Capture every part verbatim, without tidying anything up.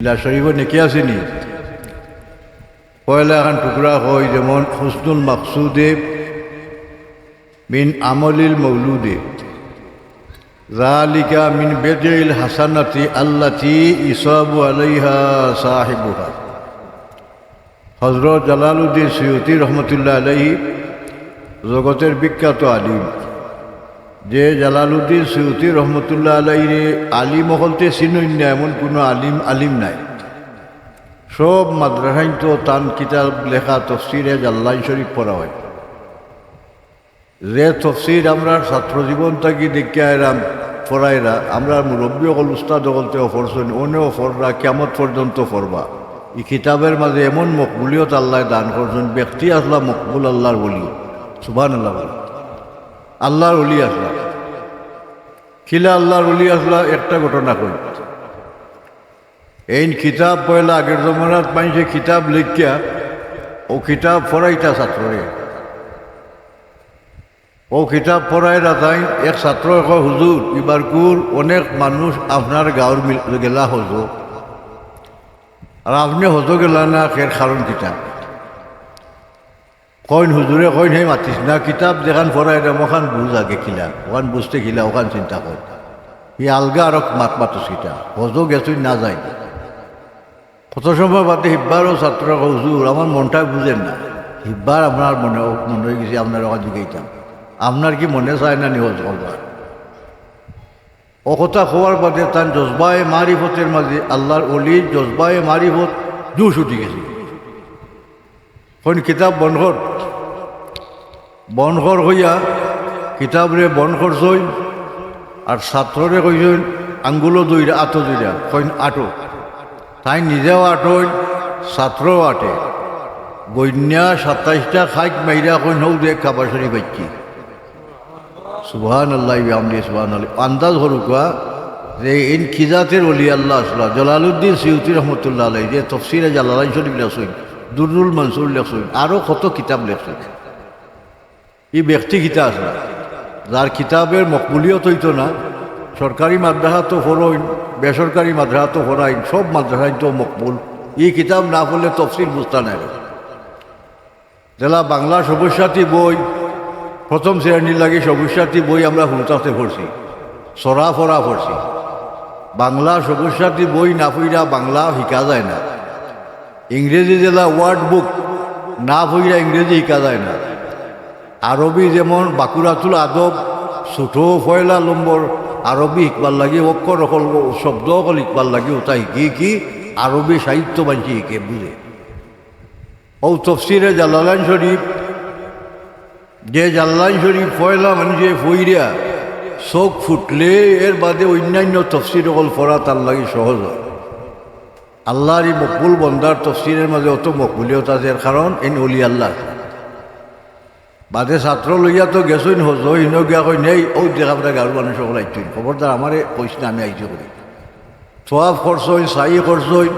ইলা শরীফো নেকি আছে নি? পয়লা এখান টুকরা কই, যেমন হুসনুল মাকসুদে মিন আমলিল মৌলুদে, যালিকা মিন বেদিল হাসানাতি আল্লাতি ইসাবু আলাইহা সাহিবুহা। হযরত জালালউদ্দিন সুয়ুতী রহমতুল্লাহ আলাইহি জগতের বিখ্যাত আলিম। যে জালালউদ্দিন সুয়ুতী রহমতুল্লাহ আলাইহিরে আলিম অকলতে চিনইন না এমন কুনু আলিম, আলিম নাই। সব মাদ্রাসাইন্তো তান কিতাব লেখা তফসিরে জালালাইন শরীফ পড়া অয়। যে তফসির আমরার ছাত্র জীবন থাকি দেখিয়া আইরাম, পড়াইরা, আমরার মুরব্বি অকল, উস্তাদ অকলতেও পড়ছইন, অনেও পড়রা, কিয়ামত পর্যন্ত পড়বা। ই কিতাবের মাঝে এমন মকবুলিয়ত আল্লায় দান করছইন, ব্যক্তি আছলা মকবুল আল্লার ওলি। সুবহানাল্লাহ বলো। আল্লার ওলি আছলা। কিলা আল্লার ওলি আছলা, একটা ঘটনা কই। এইন কিতাব পয়লা আগের জমানাত মাইনষে কিতাব লেখিয়া অউ কিতাব পড়াইতা ছাত্ররে। অউ কিতাব পড়াইরা তাইন, এক ছাত্রয় কয়, "হুজুর, ইবারকুর অনেক মানুষ আপনার গাঁওর মিল-, গেলা হজো, আর আপনে হজো গেলা না, এর কারণ কিতা?" কইন, "হুজুরে কইন, হে মাতিস না, কিতাব যেখান পড়াইরাম অখান বুঝ আগে কিলা, অখান বুঝতে কিলা, অখান চিন্তা কর। ই আলগা আরক মাত মাতস কিতা, হজো গেছইন না যাইন।" কত সময় বাদে হিব্বারও ছাত্র কয়, "হুজুর, আমার মনটায় বুঝের না। হিব্বার আপনার মনে, মনে অইগেছে, আপনার অখান জিগাইতাম। আপনার কি মনে চায় না নি হজ করবার?" অউ কথা কওয়ার বাদে তান জজবায়ে মারিফতের মাঝে, আল্লার ওলির জজবায়ে মারিফত জোশ উঠি গেছে। কইন, "কিতাব বন্ধ কর।" বন্ধ কর কইয়া কিতাবরে বন্ধ করছইন, আর ছাত্ররে কইছইন, "আঙ্গুলো ধইরা, আতো ধইরা," কইন, "আটো।" তাইন নিজেও আটইন, ছাত্রও আটে। গইন্যা সাতাইশটা খাইক মাইরা কইন, "হউ দেখ, কাবা শরীফ আইচ্ছি।" সুবহানাল্লাহি বিহামদিহি, সুবহানাল্লাহ। আন্দাজ করুক্কা যে এইন কি জাতের ওলি আল্লাহ আছলা। জালালউদ্দিন সুয়ুতী রহমতুল্লাহ আলাইহি যে তফসিরে জালালাইন শরীফ লেখছইন, দুররুল মনসুর লেখছইন, আরো কত কিতাব লেখছইন। ই ব্যক্তি কিতা আছলা, যার কিতাবের মকবুলিয়ত অইতো না, সরকারি মাদ্রাসাত পড়ইন, বেসরকারি মাদ্রাসাত পড়াইন, সব মাদ্রাসাইন্তো মকবুল। ই কিতাব না পড়লে তফসির বুঝতা নায়। যেলা বাংলা সবুজ সাথী বই, প্রথম শ্রেণীর লাগি সবুজ সাথী বই আমরা হুরু থাকতে পড়ছি, ছড়া ফড়া পড়ছি। বাংলা সবুজ সাথী বই না পড়িয়া বাংলা হিকা যায় না। ইংরেজি যেলা ওয়ার্ড বুক না পড়িয়া ইংরেজি হিকা যায় না। আরবি যেমন বাকুরাতুল আদব, ছোট পয়লা নম্বর আরবি হিকবার লাগি, অক্ষর অকল, শব্দ অকল হিকবার লাগি, অটা হিকি হিকি আরবি সাহিত্য মানষে হিকে বুঝে। অউ তফসিরে জালালাইন শরীফ, যে জালালাইন শরীফ পয়লা মানষে পড়িয়া চউখ ফুটলে এর বাদে অইন্যান্য তফসির অকল পড়া তার লাগি সহজ অয়। আল্লার ই মকবুল বন্দার তফসিরের মাঝে অত মকবুলিয়ত আছে, এর কারণ এইন ওলি আল্লাহ। বাদে ছাত্র লইয়া তো গেছইন হজো, হিনো গিয়া কইন, "এই, অউ দেখ আমরার গাঁওর মানুষ অকল আইছইন, খবরদার আমারে কইস না, আমি আইছি করি।" তওয়াফ করছইন, সাই করছইন,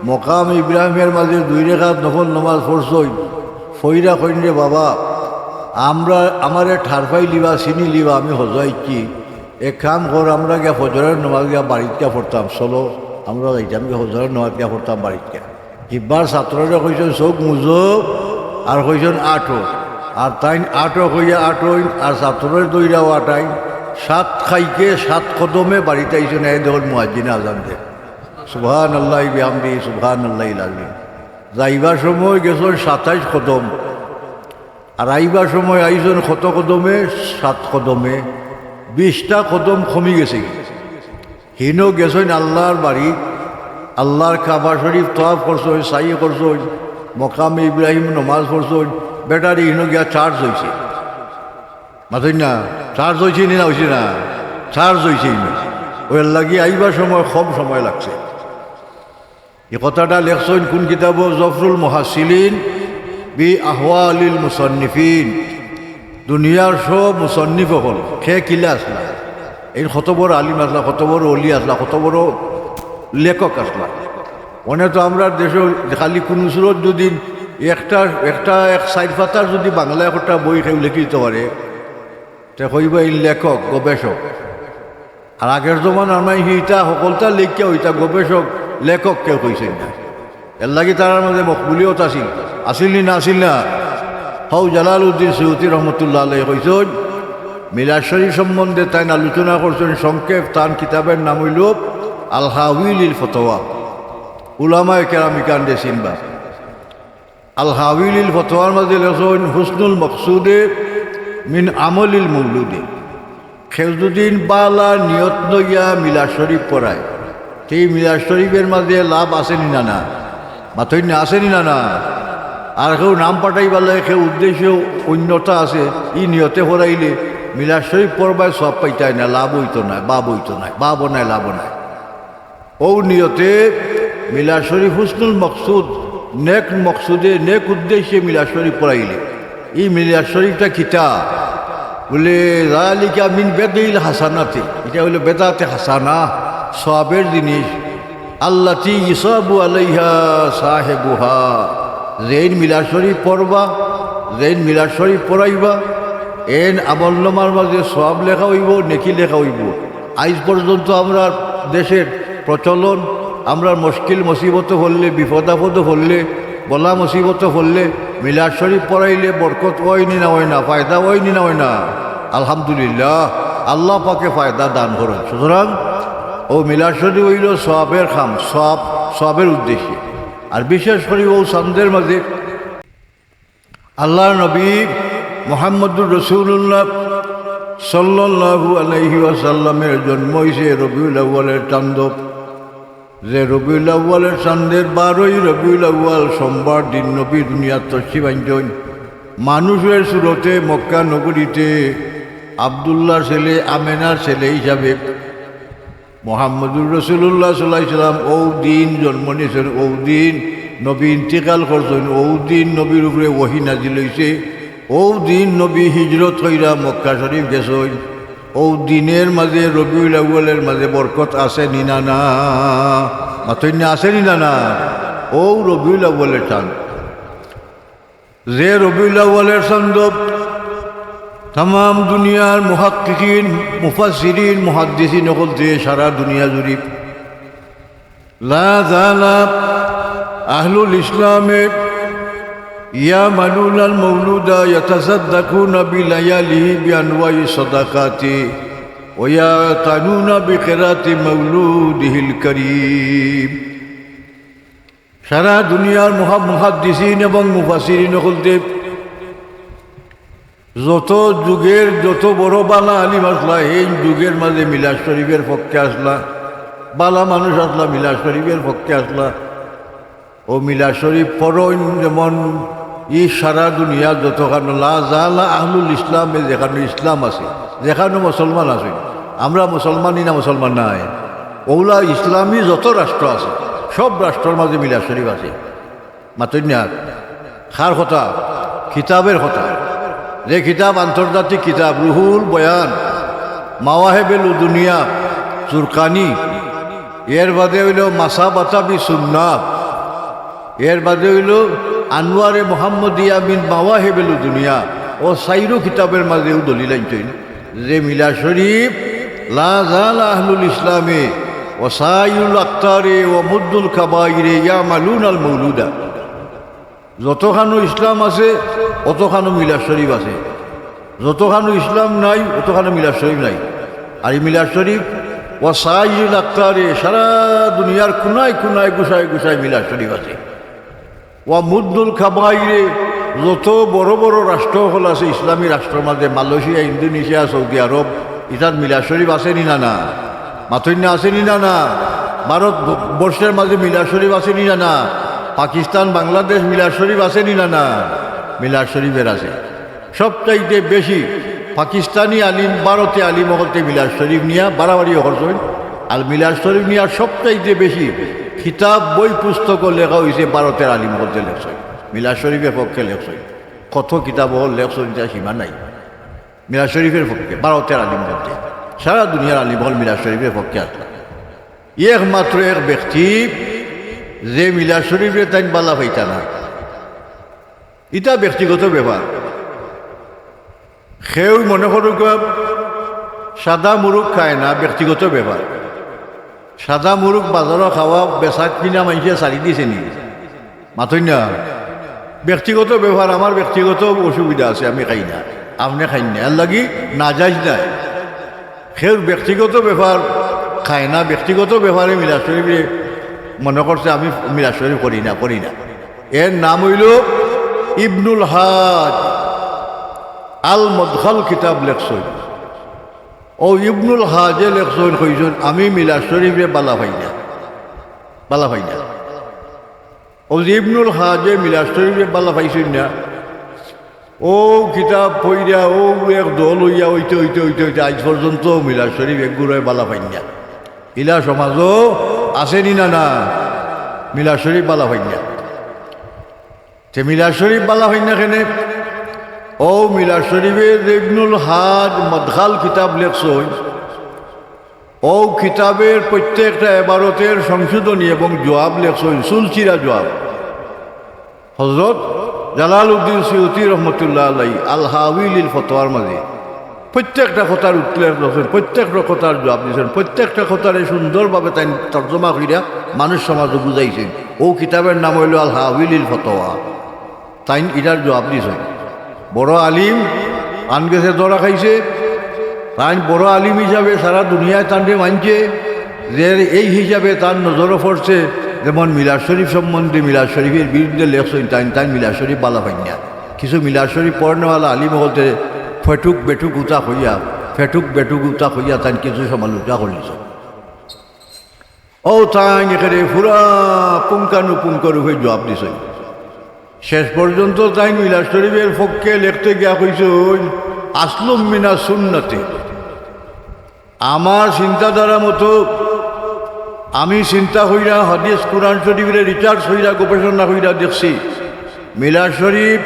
মকাম ইব্রাহিমের মাঝে দুই রেকাত নফল নমাজ পড়ছইন, পড়িয়া কইন, "রে বাবা, আমরা, আমারে ঠার পাইলিবা, চিনিলিবা, আমি হজো আইছি। এক কাম কর, আমরা গিয়া ফজরের নমাজ গিয়া বাড়িত গিয়া পড়তাম, চলো, আমরা যাইতাম গিয়া ফজরের নমাজ গিয়া পড়তাম বাড়িত গিয়া।" হিকবার ছাত্ররে কইছইন, "চউখ মুজো," আর কইছইন, "আটো।" আর তাইন আটো কইয়া আটইন, আর ছাত্ররে ধইরাও আটাইন। সাত খাইকে সাত কদমে বাড়িত আইছইন, এই দেখইন মুয়াজ্জিনে আজান দে। সুবহানাল্লাহি বিহামদিহি, সুবহানাল্লাহিল আযীম। যাইবার সময় গেছইন সাতাইশ কদম, আর আইবার সময় আইছইন কত কদমে? সাত কদমে। বিশটা কদম কমি গেছে। হিনো গেছইন আল্লার বাড়ি, আল্লার কাবা শরীফ তওয়াফ করছইন, সাই করছইন, মকামে ইব্রাহিম নমাজ পড়ছইন, ব্যাটারি হিনো গিয়া চার্জ অইছে। মাতইন না, চার্জ অইছে নি না অইছে না? চার্জ অইছে হিনো। অউ এর লাগি আইবার সময় কম সময় লাগছে। ই কথাটা লেখছইন কুন কিতাবো? জফরুল মুহাসসিলিন বি আহওয়ালিল মুসান্নিফিন। দুনিয়ার সব মুসান্নিফ অকল, কে কিলা আছলা, এইন কত বড় আলিম আছলা, কত বড় ওলি আছলা, কত বড় লেখক আছলা। অনে তো আমরার দেশো খালি কুনু সুরত যুদি একটা, একটা এক চাইর পাতার যুদি বাংলা একটা বই কেউ লেখি দিতো পারে, তে কইবা এইন লেখক, গবেষক। আর আগের জমানার মাইনষে ইতা হকলতা লেখিয়া অইতা গবেষক, লেখক কেউ কইছইন না। এরলাগি তারার মাঝে মকবুলিয়ত আছিল, আছিল নি না আছিল না? হউ জালালউদ্দিন সুয়ুতী রহমতুল্লাহ আলাইহি কইছইন, মিলাদ শরীফ সম্বন্ধে তাইন আলোচনা করছইন সংক্ষেপ, তান কিতাবের নাম অইলো আল হাউই লিল ফতোয়া। উলামায়ে কেরাম ইখান দেশিন বা আল হাউই লিল ফতোয়ার মাঝে লেখছইন, হুসনুল মকসুদে মিন আমলিল মৌলুদে। কেউ যুদি বালা নিয়ত লইয়া মিলাদ শরীফ পড়ায়, তে ই মিলাদ শরীফের মাঝে লাভ আছে নি না না? মাতইন না, আছে নি না না? আর কেউ নাম পাঠাইবার লাগে, কেউ উদ্দেশ্য অন্যতা আছে, ই নিয়তে পড়াইলে মিলাদ শরীফ পড়বায় সওয়াব পাইতায় না, লাভ অইতো নায়, বাব অইতো নায়, বাবও নায়, লাভও নায়। অউ নিয়তে মিলাদ শরীফ হুসনুল মকসুদ, নেক মকসুদে, নেক উদ্দেশ্যে মিলাদ শরীফ পড়াইলে, ই মিলাদ শরীফটা কিতা? বলে, "যালিকা মিন বেদাইল হাসানাতে", ইটা অইলো বেদাতে হাসানা, সওয়াবের জিনিস। "আল্লাতি ইসাবু আলাইহা সাহেবুহা", যেইন মিলাদ শরীফ পড়বা, যেইন মিলাদ শরীফ পড়াইবা, এইন আমলনামার মাঝে সওয়াব লেখা অইবো, নেকি লেখা অইবো। আইজ পর্যন্ত আমরার দেশের প্রচলন, আমরার মুশকিল মুসিবতো পড়লে, বিপদ আপদো পড়লে, বলা মুসিবতো পড়লে মিলাদ শরীফ পড়াইলে বরকত অয় নি না অয় না, ফায়দা অয় নি না অয় না? আলহামদুলিল্লাহ, আল্লাহ পাকে ফায়দা দান করইন। সুতরাং অউ মিলাদ শরীফ অইলো সওয়াবের কাম, সওয়াব, সওয়াবের উদ্দেশ্যে। আর বিশেষ করি অউ চান্দের মাঝে আল্লাহর নবী মুহাম্মদুর রাসূলুল্লাহ সাল্লাল্লাহু আলাইহি ওয়াসাল্লামের জন্ম অইছে রবিউল আউয়ালের চান্দ। যে রবিউল আউয়ালের চান্দের বারোই রবিউল আউয়াল সোমবার দিন নবী দুনিয়াত তশরিফ আনছইন। মানুষের সুরতে মক্কা নগরীতে আব্দুল্লাহর ছেলে, আমেনার ছেলে হিসাবে মুহাম্মদুর রাসূলুল্লাহ সাল্লাল্লাহু আলাইহি ওয়াসাল্লাম অউ দিন জন্ম নিছইন, অউ দিন নবী ইন্তিকাল করছইন, অউ দিন নবীর উপরে ওহী নাজিল অইছে, অউ দিন নবী হিজরত কইরা মক্কা শরীফ গেছইন, অউ দিনের মাঝে রবিউল আউয়ালের মাঝে বরকত আছে নি না না? মাতইন না, আছে নি না না? অউ রবিউল আউয়ালের চান্দ। যে রবিউল আউয়ালের চান্দ তামাম দুনিয়ার মুহাক্কিকিন, মুফাসসিরিন, মুহাদ্দিসিন অকলতে সারা দুনিয়া জুড়ি লা জালা আহলুল ইসলামে ইয়ামালুনাল মাউলুদা ইয়াতাসাদ্দাকুনা বিলায়ালিহি বিআনওয়াই সাদাকাতি ওয়া ইয়াতানুনা বিকিরাতি মাউলুদিহিল কারীম। সারা দুনিয়ার মুহা-, মুহাদ্দিসিন এবং মুফাসসিরিন অকলতে যত যুগের যত বড় বালা আলিম আছলা, এইন যুগের মাঝে মিলাদ শরীফের পক্ষে আছলা, বালা মানুষ আছলা, মিলাদ শরীফের পক্ষে আছলা। অউ মিলাদ শরীফ পড়ইন যেমন ই সারা দুনিয়া যতখানো লা জালা আহলুল ইসলামে যেখানো ইসলাম আছে, যেখানো মুসলমান আছে, আমরা মুসলমান নি না মুসলমান নায়? অউলা ইসলামী যত রাষ্ট্র আছে, সব রাষ্ট্রর মাঝে মিলাদ শরীফ আছে। মাতইন না? কার কথা? কিতাবের কথা। যে কিতাব আন্তর্জাতিক কিতাব রুহুল বয়ান, মাওয়াহেবে লুদুনিয়া, জুরকানি, এর বাদে অইলো মাসাবাতা বি সুন্নাহ, এর বাদে অইলো আনোয়ারে মোহাম্মদিয়া মিন মাওয়াহেবে লুদুনিয়া। অউ চাইরো কিতাবের মাঝে অউ দলিল আনছইন যে মিলাদ শরীফ লা জালা আহলুল ইসলামে ওয়া সাইরুল আকতারে ওয়া মুদ্দুল কাবাইরে ইয়ামালুনাল মাউলুদা। যতখানো ইসলাম আছে, অতখানো মিলাদ শরীফ আছে। যতখানো ইসলাম নাই, অতখানো মিলাদ শরীফ নাই। আর ই মিলাদ শরীফ ওয়া সাইরুল আকতারে সারা দুনিয়ার কুনায় কুনায় গুছায় গুছায় মিলাদ শরীফ আছে। ওয়া মুদ্দুল কাবাইরে, যত বড় বড় রাষ্ট্র অকল আছে ইসলামী রাষ্ট্রর মাঝে, মালয়েশিয়া, ইন্দোনেশিয়া, সৌদি আরব, ইতাত মিলাদ শরীফ আছে নি না না? মাতইন না, আছে নি না না? ভারত ব-, বর্ষের মাঝে মিলাদ শরীফ আছে নি না না? পাকিস্তান, বাংলাদেশ মিলাদ শরীফ আছে নি না না? মিলাদ শরীফের আছে। সবচাইতে বেশি পাকিস্তানি আলিম, ভারতে আলিম অকলতে মিলাদ শরীফ নিয়া বাড়াবাড়ি করছইন। আর মিলাদ শরীফ নিয়া সবচাইতে বেশি কিতাব, বই, পুস্তক লেখা অইছে ভারতের আলিম অকলতে লেখছইন, মিলাদ শরীফের পক্ষে লেখছইন। কত কিতাব অকল লেখছইন, ইটা সীমা নাই। মিলাদ শরীফের পক্ষে ভারতের আলিম অকলতে, সারা দুনিয়ার আলিম অকল মিলাদ শরীফের পক্ষে আছলা। একমাত্র এক ব্যক্তি যে মিলাদ শরীফরে তাইন বালা পাইতা না, ইটা ব্যক্তিগত ব্যাপার। কেউ মনে করুক সাদা মুরগ খায় না, ব্যক্তিগত ব্যাপার। সাদা মুরুগ বাজারো খাওয়া বেচা কিনা মানষে ছাড়ি দিছে নি? মাতইন না। ব্যক্তিগত ব্যাপার, আমার ব্যক্তিগত অসুবিধা আছে, আমি খাই না, আপনে খাইন না, এরলাগি নাজাইজ নায়। কেউর ব্যক্তিগত ব্যাপার খায় না, ব্যক্তিগত ব্যাপারে মিলাদ শরিফরে মনে করছে আমি মিলাদ শরিফ করি না, করি না। এর নাম অইলো ইবনুল হাজ আল মদখাল কিতাব লেখছইন। অউ ইবনুল হাজে লেখছইন, কইছইন, আমি মিলাদ শরিফরে বালা পাই না, বালা পাই না। অউ যে ইবনুল হাজে মিলাদ শরিফরে বালা পাইছইন না, অউ কিতাব পড়িয়া, অউ এক দল অইয়া অইতে অইতে অইতে অইতে আইজ পর্যন্ত মিলাদ শরিফ এক গুরায় বালা পাইন না। ইলা সমাজো আছে নি না, না? মিলাদ শরিফ বালা পাইন না। তে মিলাদ শরিফ বালা পাইন না কেনে? অউ মিলাদ শরিফে যে ইবনুল হাজ মদখাল কিতাব লেখছইন, অউ কিতাবের প্রত্যেকটা এবারতের সংশোধনী এবং জবাব লেখছইন, চুলচিরা জবাব। হযরত জালালউদ্দিন সুয়ুতী রহমতুল্লাহ আলাইহি আল হাউই লিল ফতোয়ার মাঝে প্রত্যেকটা কথার উত্তর দিছইন, প্রত্যেকটা কথার জবাব দিছইন, প্রত্যেকটা কথারে সুন্দরভাবে তাইন তর্জমা করিয়া মানুষ সমাজে বুঝাইছইন। অউ কিতাবের নাম অইলো আল হাউই লিল ফতোয়া। তাইন ইটার জবাব দিছইন। বড় আলিম, তান গেছে ধরা খাইছে, তাইন বড় আলিম হিসাবে সারা দুনিয়ায় তানরে মানছে, যে এই হিসাবে তান নজরো পড়ছে, যেমন মিলাদ শরিফ সম্বন্ধে মিলাদ শরিফের বিরুদ্ধে লেখছইন তাইন, তাইন মিলাদ শরিফ বালা পাইন না। কিছু মিলাদ শরিফ পড়নেওয়ালা আলিম অকলতে ফেটুক বেটুক উতা কইয়া, ফেটুক বেটুক উতা কইয়া তাইন কিছু সমালোচনা করিছইন। অউ তাইন একেরে পুরা পুঙ্খানুপুঙ্খ রূপে জবাব দিছইন। শেষ পর্যন্ত তাইন মিলাদ শরিফের পক্ষে লেখতে গিয়া কইছইন, আসলুম মিনা সুন্নতে। আমার চিন্তাধারা মতো আমি চিন্তা কইরা হাদিস, কুরআন শরিফরে research কইরা, গবেষণা কইরা দেখছি, মিলাদ শরিফ,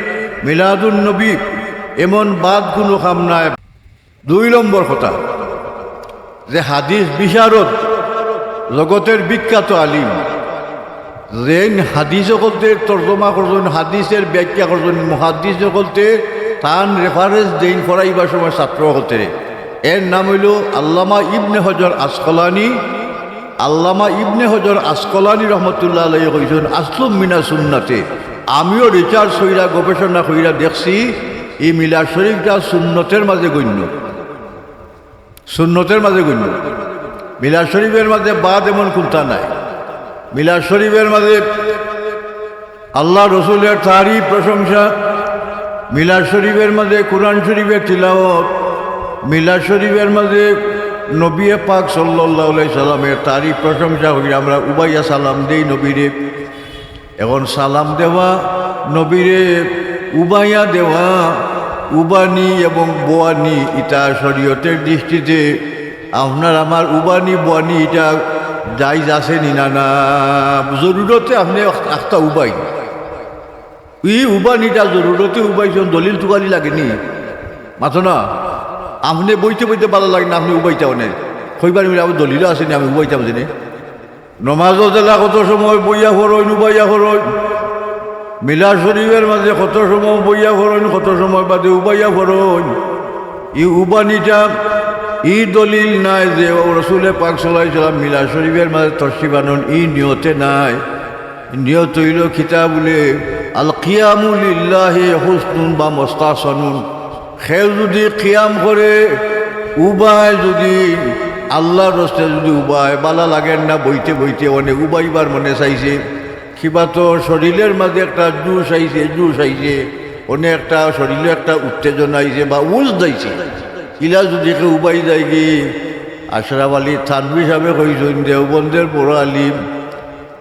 মিলাদুন নবী এমন বাদ কুনু কাম নায়। দুই নম্বর কথা, যে হাদিস বিশারদ, জগতের বিখ্যাত আলিম, যেইন হাদিস অকলতে তর্জমা করছইন, হাদিসের ব্যাখ্যা করছইন, মুহাদ্দিস অকলতে তান reference দেইন পড়াইবার সময় ছাত্র অকলতে, এর নাম অইলো আল্লামা ইবনে হজর আসকলানী। আল্লামা ইবনে হজর আসকলানী রহমতুল্লাহ আলাইহি কইছইন, আসলুম মিনা সুন্নতে, আমিও research কইরা, গবেষণা কইরা দেখছি, ই মিলাদ শরিফটা সুন্নতের মাঝে গণ্য, সুন্নতের মাঝে গণ্য। মিলাদ শরিফের মাঝে বাদ এমন কুনতা নাই। মিলাদ শরিফের মাঝে আল্লাহ রসুলের তারিফ প্রশংসা, মিলাদ শরিফের মাঝে কুরআন শরিফের তিলাওয়াত, মিলাদ শরিফের মাঝে নবী পাক সাল্লাল্লাহু আলাইহি সাল্লামের তারিফ প্রশংসা করি। আমরা উবাইয়া সালাম দেই নবীরে। এখন সালাম দেওয়া, নবীরে উবাইয়া দেওয়া, উবানি এবং বোয়ানি, ইটা শরীয়তের দৃষ্টিতে আপনার আমার উবানি বোয়ানি ইটা জায়েজ আছে নি না? না, জরুরতে আপনে আখতা উবাই। ই উবানিটা জরুরতে উবাইছইন, দলিল তুকালি লাগে নি? মাতো না, আপনে বইতে বইতে ভালা লাগে না, আপনে উবাইতা অনে। কইবার মিলে আবার দলিলও আছে নি, আমি উবাইতাম যে নে। নমাজও যেলা কত সময় বইয়া পড়ইন, উবাইয়া পড়ইন। মিলাদ শরিফের মাঝে কত সময় বইয়া পড়ইন, কত সময় বাদে উবাইয়া পড়ইন। ই উবানিটা ই দলিল নাই যে রসুলে পাক সাল্লাল্লাহু আলাইহি সাল্লাম মিলাদ শরিফের মাঝে তশরিফ আনইন, ই নিয়তে নাই। নিয়ত অইলো কিতা বুলে, আল কিয়ামু লিল্লাহি হুসনুন বা মুস্তাহসানুন। কেউ যুদি কিয়াম করে, উবায় যুদি, আল্লার রস্তে যুদি উবায়, ভালা লাগের না বইতে বইতে, অনে উবাইবার মনে চাইছে, কিবা তো শরীরের মাঝে একটা জোশ আইছে, জোশ আইছে, অনে একটা শরীরে একটা উত্তেজনা আইছে বা উজ দাইছে, ইলা যুদি কেউ উবাই যায়গি। আশরাফ আলী থানভী সাবে কইছইন, দেওবন্দের বড় আলিম,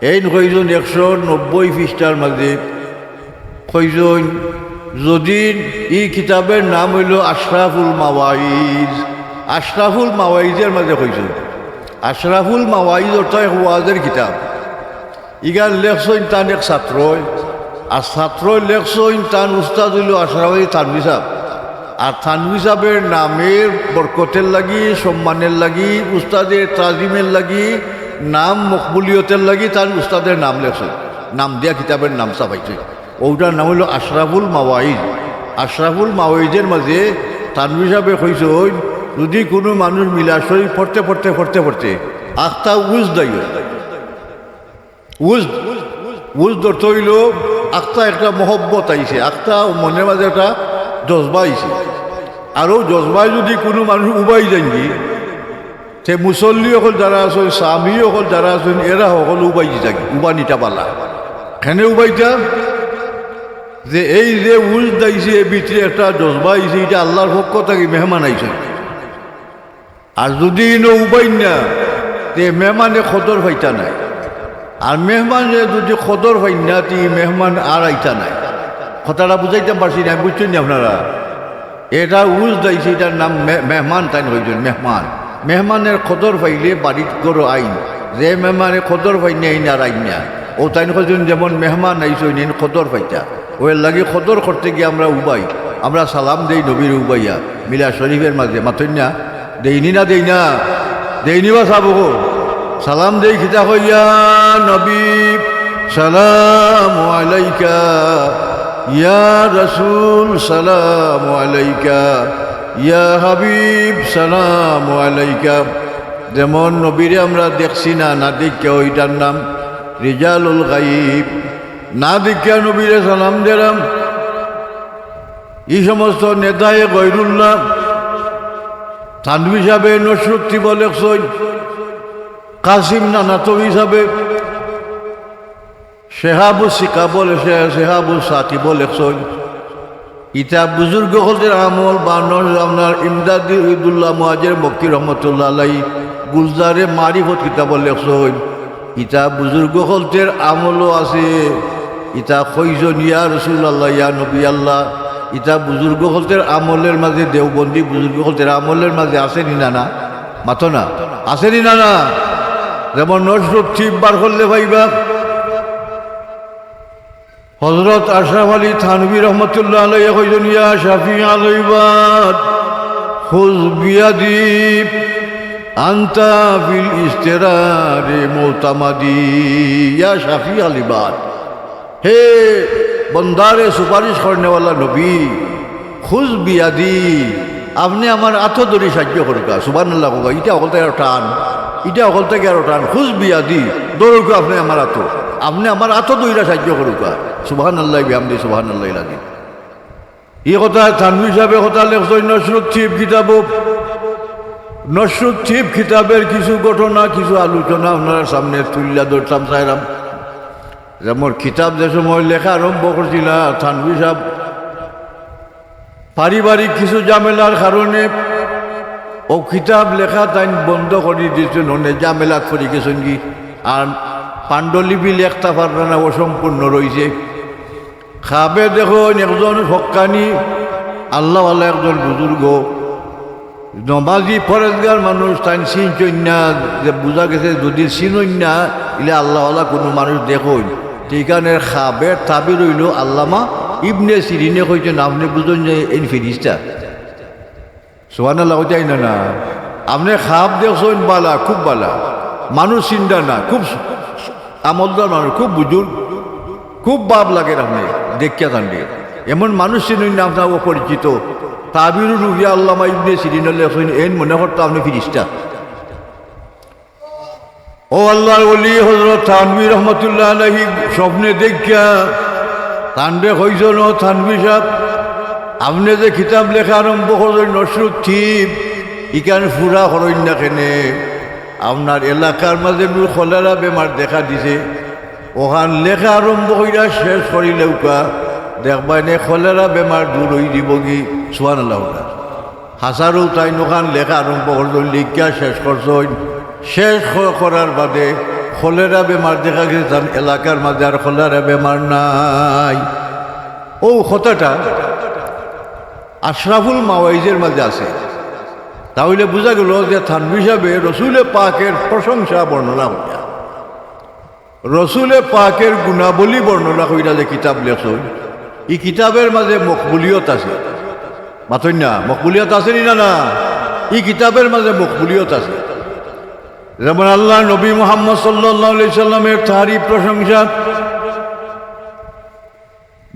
এইন কইছইন একশো নব্বই পৃষ্ঠার মাঝে, কইছইন, যদিন ই কিতাবের নাম অইলো আশরাফুল মাওয়াইজ, আশরাফুল মাওয়াইজের মাঝে কইছইন, আশরাফুল মাওয়াইজ অর্থ এক ওয়াজের কিতাব। ইখান লেখছইন তান এক ছাত্রয়, আর ছাত্রয় লেখছইন তান উস্তাদ অইলো আশরাফ আলী থানভী সাব। আর থানভী সাবের নামের বরকতের লাগি, সম্মানের লাগি, উস্তাদের তাজিমের লাগি, নাম মকবুলিয়তের লাগি তান উস্তাদের নাম লেখছইন, নাম দিয়া কিতাবের নাম ছাপাইছইন। অউটার নাম অইলো আশরাফুল মাওয়াইজ। আশরাফুল মাওয়াইজের মাঝে থানভী সাবে কইছইন, যুদি কুনু মানুষ মিলাদ শরিফ পড়তে পড়তে পড়তে পড়তে আখতা উজদাইও। উজদ, উজদ অর্থ অইলো আখতা একটা মহব্বত আইছে, আখতা মনর মাঝে একটা জজবা আইছে। আর অউ জজবায় যুদি কুনু মানুষ উবাই যাইগি, তে মুসল্লি অকল যারা আছইন, সামি অকল যারা আছইন, এরা হকল উবাই যাইগি, উবানিটা বালা। কেনে উবাইতা? যে এই যে উজদ আইছে, এর ভিতরে একটা জজবা আইছে, ইটা আল্লার পক্ষ থাকি মেহমান আইছইন। আর যুদি ইনো উবাইন না, তে মেহমানে কদর পাইতা নায়। আর মেহমানে যুদি কদর পাইন না, তে মেহমান আর আইতা নায়। কথাটা বুঝাইতাম পারছি না, বুঝছইন নি আপনারা? এটা উজদ আইছে, ইটার নাম মে-, মেহমান, তাইন কইছইন মেহমান। মেহমানর কদর পাইলে বাড়িত ঘরো আইন, যে মেহমানে কদর পাইন না, ইন আর আইন না। অউ তাইন কইছইন যেমন মেহমান আইছইন, ইন কদর পাইতা। অউ এরলাগি কদর করতে গিয়া আমরা উবাই, আমরা সালাম দেই নবীরে উবাইয়া, মিলাদ শরীফর মাঝে, মাতইন না? দেইনি না দেই না? দেইনি বা সাবো। সালাম দেই কিতা কইয়া? নবী সালাম আলাইকা, ইয়া রাসূল সালাম আলাইকা, ইয়া হাবিব সালাম আলাইকা। যেমন নবীরে আমরা দেখছি না, না দেখিয়া, ইটার নাম রিজালুল গাইব। না দেখিয়া নবীরে সালাম দিলাম। ই সমস্ত নেতায়ে গয়রুল্লাহ, থানভী সাবে নসরুদ্দিন লেখছইন, কাসিম নানাতবী সাবে, শেহাবুস সিকাব লে-, শে-, শেহাবুস সাকিব লেখছইন। ইতা বুজুর্গ অকলর আমল বা নস-, আপনার ইমদাদি উইদুল্লাহ মুহাজির মক্কি রহমতুল্লাহ আলাই গুলজারে মারিফত কিতাব লেখছইন। ইতা বুজুর্গ অকলর আমলও আছে। ইতা কইছইন, ইয়া রাসূলুল্লাহ, ইয়া নবী আল্লাহ। ইতা বুজুর্গ অকলর আমলর মাঝে, দেওবন্দি বুজুর্গ অকলর আমলর মাঝে আছে নি না, না? মাতো না। আছে নি না, না? যেমন নসরুদ্দিন বার করলে পাইবা। হযরত আশরাফ আলী থানভী রহমতুল্লাহ আলাইহি কইছইন, ইয়া শাফি আল ইবাদ, খুয বিয়াদি, আনতা ফিল ইজতিরারি মুতামাদি। ইয়া শাফি আল ইবাদ, হে বন্দারে সুপারিশ করনেওয়ালা নবী, খুয বিয়াদি, আপনে আমার আতো ধরি সাহায্য করুকা। সুবহানাল্লাহ কউকা। ইটা অকলতা গিয়া টান, ইটা অকলতা গিয়া টান। খুয বিয়াদি, ধরুকা আপনে আমার আতো, আপনে আমার আতো ধইরা সাহায্য করুকা। সুবহানাল্লাহি বিহামদি, সুবহানাল্লাহিল আযীম। ই কথা থানভী সাবে কথা লেখছইন নসরুদ্দিন কিতাবো। নসরুদ্দিন কিতাবর কিছু ঘটনা, কিছু আলোচনা আপনারার সামনে তুলিয়া ধরতাম চাইরাম। যেমন কিতাব যে সময় লেখা আরম্ভ করছিলা থানভী সাব, পারিবারিক কিছু ঝামেলার কারণে অউ কিতাব লেখা তাইন বন্ধ করি দিছইন, অনেক ঝামেলাত পড়ি গেছইনগি। আর পাণ্ডুলিপি লেখতা পাররা না, অসম্পূর্ণ রইছে। খাবে দেখইন একজন হক্কানি আল্লাহওয়ালা, একজন বুজুর্গ, নমাজি পরেজগার মানুষ, তাইন চিনছইন না, যে বুঝা গেছে যুদি চিনইন না, ইলে আল্লাহওয়ালা কুনু মানুষ দেখইন। তে ইখানর খাবর তাবির অইলো আল্লামা ইবনে সিরিনে কইছইন, আপনে বুঝইন যে এইন ফিরিস্তা। সুবহানাল্লাহ কইতায় না, না? আপনে খাব দেখছইন বালা, খুব বালা। মানুষ চিনরা না, খুব আমলদার মানুষ, খুব বুজুর্গ, খুব ভাব লাগের আপনে দেখিয়া জানলে। এমন মানুষ চিনইন না আপনার অপরিচিত। তাবিরুর রুহিয়া আল্লামা ইবনে সিরিনে লেখছইন, এইন মনে করতা আপনে ফিরিস্তা। অউ আল্লাহর ওলি হযরত থানভী রহমতুল্লাহ আলাইহি স্বপ্নে দেখিয়া তানরে কইছইন, ও থানভী সাব, আপনে যে কিতাব লেখা আরম্ভ করছইন নসরুদ্দিন, ইখান পুরা করইন না কেনে? আপনার এলাকার মাঝে নু কলেরা বেমার দেখা দিছে, অখান লেখা আরম্ভ কইরা শেষ করিলেউকা, দেখবায়নে কলেরা বেমার দূর অইযিবোগি। সুবহানাল্লাহ। হাছাউ তাইন অখান লেখা আরম্ভ করছইন, লেখিয়া শেষ করছইন। শেষ ক-, করার বাদে কলেরা বেমার দেখা গেছে, তান এলাকার মাঝে আর কলেরা বেমার নাই। অউ কথাটা আশরাফুল মাওয়াইজের মাঝে আছে। তা অইলে বুঝা গেল যে থানভী সাবে রসুলে পাকের প্রশংসা বর্ণনা করিয়া, রসুলে পাকের গুণাবলী বর্ণনা করিয়া যে কিতাব লেখছইন, ই কিতাবর মাঝে মকবুলিয়ত আছে। মাতইন না, মকবুলিয়ত আছে নি না, না? ই কিতাবর মাঝে মকবুলিয়ত আছে। যেমন আল্লাহর নবী মুহাম্মদ সাল্লাল্লাহু আলাইহি সাল্লামর তারিফ, প্রশংসা,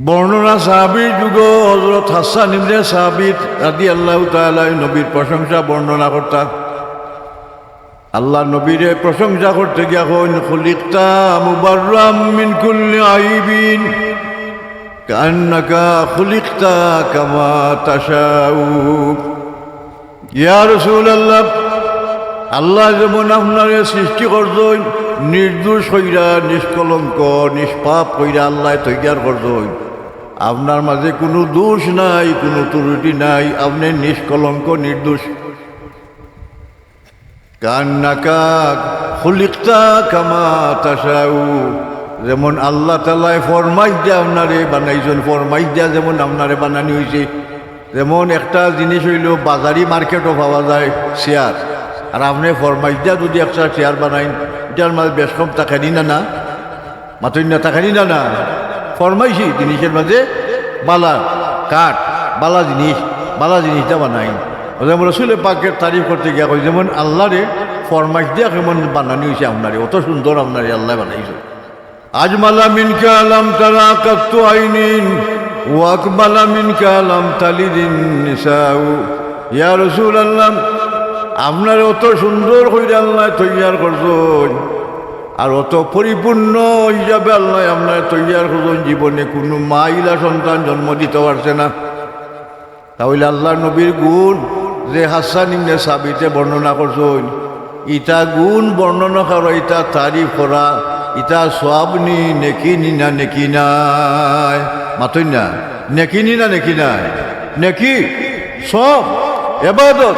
বর্ণনা সাহাবীর যুগো হযরত হাসান ইবনে সাবিত রাদিয়াল্লাহু তাআলা আনহু নবীর প্রশংসা বর্ণনা করতা। আল্লার নবীরে প্রশংসা করতে গিয়া কইন, "খুলিকতা মুবাররাম মিন কুল্লি আইবিন, কান্নাকা খুলিকতা কামা তাশাউ।" ইয়া রাসূলুল্লাহ, আল্লায় যেমন আপনারে সৃষ্টি করছইন নির্দোষ কইরা, নিষ্কলঙ্ক, নিষ্পাপ কইরা আল্লায় তৈয়ার করছইন, আপনার মাঝে কুনু দোষ নাই, কুনু ত্রুটি নাই, আপনে নিষ্কলঙ্ক, নির্দোষ। কান্নাকা খুলিকতা কামা তাশাউ, যেমন আল্লাহ তাআলায় ফরমাইশ দিয়া আপনারে বানাইছইন, ফরমাইশ দিয়া যেমন আপনারে বানানি অইছে। যেমন একটা জিনিস অইলো বাজারি মার্কেটো পাওয়া যায় চেয়ার, আর আপনে ফরমাইশ দিয়া যুদি একটা চেয়ার বানাইন, ইটার মাঝে বেশ কম থাকে নি না, না? মাতইন না, থাকে নি না, না? ফরমাইশি জিনিসের মাঝে বালা কাঠ, বালা জিনিস, বালা জিনিসটা বানাইন। অউ যেমন রসুলে পাকের তারিফ করতে গিয়া কইন, যেমন আল্লারে ফরমাইশ দিয়া কেমন বানানি অইছে আপনারে, অত সুন্দর আপনারে আল্লায় বানাইছে। আজমালা মিনকা লাম তারা কাত্তু আইনিন, ওয়া আকমালা মিনকা লাম তালিদিন নিসাউ। ইয়া রাসূলুল্লাহ, আপনারে অত সুন্দর কইরা আল্লায় তৈয়ার করছইন, আর অত পরিপূর্ণ হিসাবে আল্লায় আপনারে তৈয়ার করছইন, জীবনে কুনু মা ইলা সন্তান জন্ম দিতে পারছে না। তা অইলে আল্লার নবীর গুণ যে হাসান ইবনে সাবিতে বর্ণনা করছইন, ইতা গুণ বর্ণনা করা, ইতা তারিফ করা, ইতা সওয়াব নি, নেকি নি না নেকি নায়? মাতইন না, নেকি নি না নেকি নায়? নেকি, সওয়াব, ইবাদত।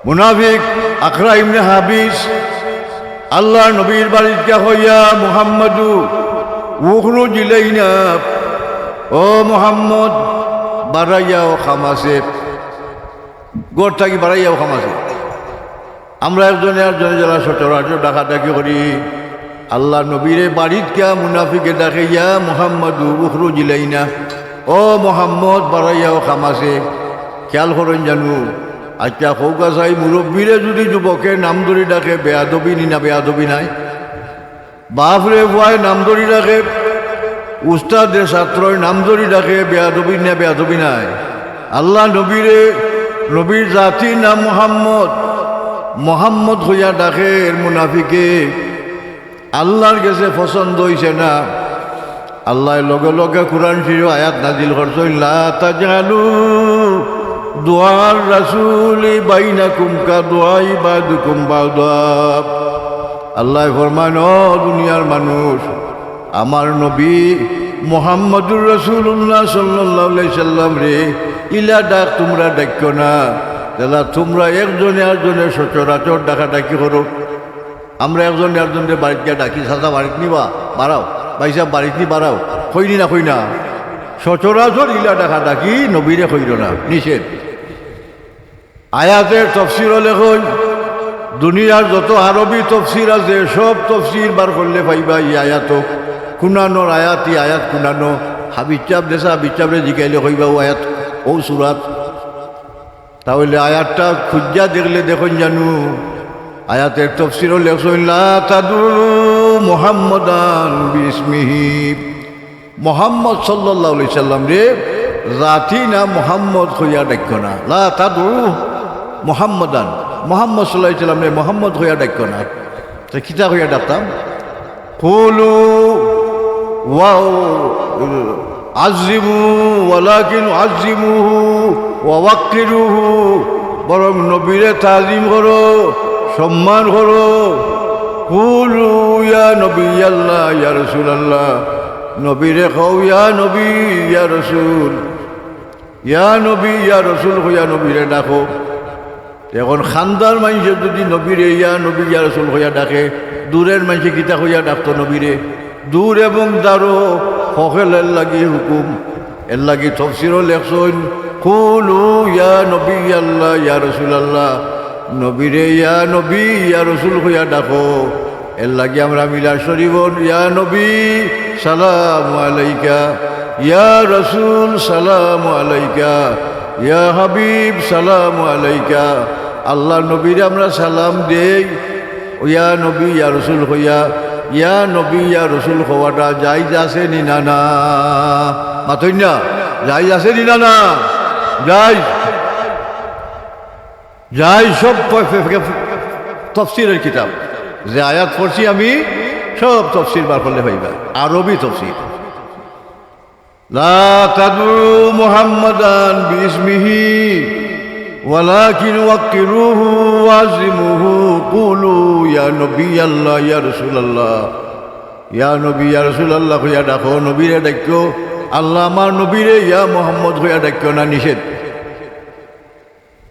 মুনাফিক আকরা ইবনে হাবিস আল্লার নবীর বাড়িত গিয়া কয়, "ইয়া মুহাম্মাদু, উখরুজ ইলাইনা, ও মুহাম্মদ, বারাইয়াও, কাম আছে, ঘর থাকি বারাইয়াও, কাম আছে।" আমরা একজনে আরজনে যেলা সচরাচর ডাকাডাকি করি, আল্লার নবীরে বাড়িত গিয়া মুনাফিকে ডাকে, "ইয়া মুহাম্মাদু, উখরুজ ইলাইনা, ও মুহাম্মদ, বারাইয়াও, কাম আছে।" খেয়াল করইন জানু, আইচ্ছা, কউক্কা চাই, মুরব্বিরে যুদি যুবকে নাম ধরি ডাকে, বেয়াদবি নি না বেয়াদবি নায়? বাফরে পুয়ায় নাম ধরি ডাকে, উস্তাদে ছাত্রয় নাম ধরি ডাকে, বেয়াদবি নি না বেয়াদবি নায়? আল্লার নবীরে, নবীর জাতি নাম মুহাম্মদ, মুহাম্মদ কইয়া ডাকের মুনাফিকে, আল্লার গেছে পছন্দ অইছে না। আল্লায় লগে লগে কুরআন শরীফো আয়াত নাজিল করছইন, "লা তাজআলু দুআর রাসূলি বাইনাকুম কা দুআই বাদুকুম বাদা।" আল্লায় ফরমাইন, "ও দুনিয়ার মানুষ, আমার নবী মুহাম্মদুর রাসূলুল্লাহ সাল্লাল্লাহু আলাইহি সাল্লামরে ইলা ডাক তুমরা ডাকিও না, যেলা তুমরা একজনে আরজনে সচরাচর ডাকাডাকি করো।" আমরা একজনে আরজনরে বাড়িত গিয়া ডাকি, "চাচা বাড়িত নি বা? বারাও। ভাইসাব বাড়িত নি? বারাও।" কই নি না, কই না? সচরাচর ইলা ডাকাডাকি নবীরে কইরো না, নিষেধ। আয়াতের তফসিরও লেখইন, দুনিয়ার যত আরবি তফসির আছে, সব তফসির বার করলে পাইবা ই আয়াতো। কুনানোর আয়াত, ই আয়াত কুনানো? হাবিজ সাবরে, হাবিজ সাবরে জিকাইলে কইবা অউ আয়াত, অউ সূরাত। তা অইলে আয়াতটা খুজিয়া দেখলে দেখইন জানু, আয়াতের তফসিরও লেখছইন, "লা তাদউ মুহাম্মাদান বিইসমিহি।" মুহাম্মদ সাল্লাল্লাহু আলাইহি সাল্লামরে জাতি নাম মুহাম্মদ কইয়া ডাকিও না। "লা তাদউ মুহাম্মাদান।" মুহাম্মদ সাল্লাল্লাহু আলাইহি সাল্লামরে মুহাম্মদ কইয়া ডাকিও না। তে কিতা কইয়া ডাকতাম? কুলু ওয়া আজিমু, ওয়ালাকিন আজিমুহু ওয়া ওয়াক্কিরুহু, বরং নবীরে তাজিম করো, সম্মান করো। কুলু ইয়া নবী আল্লাহ, ইয়া রাসূল আল্লাহ, নবীরে কও ইয়া নবী, ইয়া রাসূল। ইয়া নবী, ইয়া রাসূল কইয়া নবীরে ডাকো। এখন খান্দার মাইনষে যুদি নবীরে ইয়া নবী, ইয়া রাসূল কইয়া ডাকে, দূরের মাইনষে কিতা কইয়া ডাকতো নবীরে? দূর এবং দারো হকলর লাগি হুকুম। এরলাগি তফসিরও লেখছইন, "কুলু ইয়া নবী আল্লাহ, ইয়া রাসূল আল্লাহ।" নবীরে ইয়া নবী, ইয়া রাসূল কইয়া ডাকো। এরলাগি আমরা মিলাদ শরীফো, "ইয়া নবী সালামু আলাইকা, ইয়া রাসূল সালামু আলাইকা, ইয়া হাবিব সালামু আলাইকা।" আল্লার নবীরে আমরা সালাম দেই, ইয়া নবী, ইয়া রাসূল কইয়া, ইয়া নবী, ইয়া রাসূল কওয়াটা জায়েজ আছে নি না, না? মাতইন না, জায়েজ আছে নি না, না? জায়েজ। জায়েজ সব ফে-, ফে-, ফে-, তফসিরের কিতাব। যে আয়াত পড়ছি আমি, সব তফসির বার করলে পাইবা, আরবি তফসির। لا تدعوا محمدا باسمه ولكن وقروه وعظموه، قولوا يا نبي الله يا رسول الله। ইয়া নবী, ইয়া রাসূলুল্লাহ কইয়া ডাকো, নবীরে ডাকো। আল্লাহ আমার নবীরে ইয়া মুহাম্মদ কইয়া ডাকো না, নিষেধ।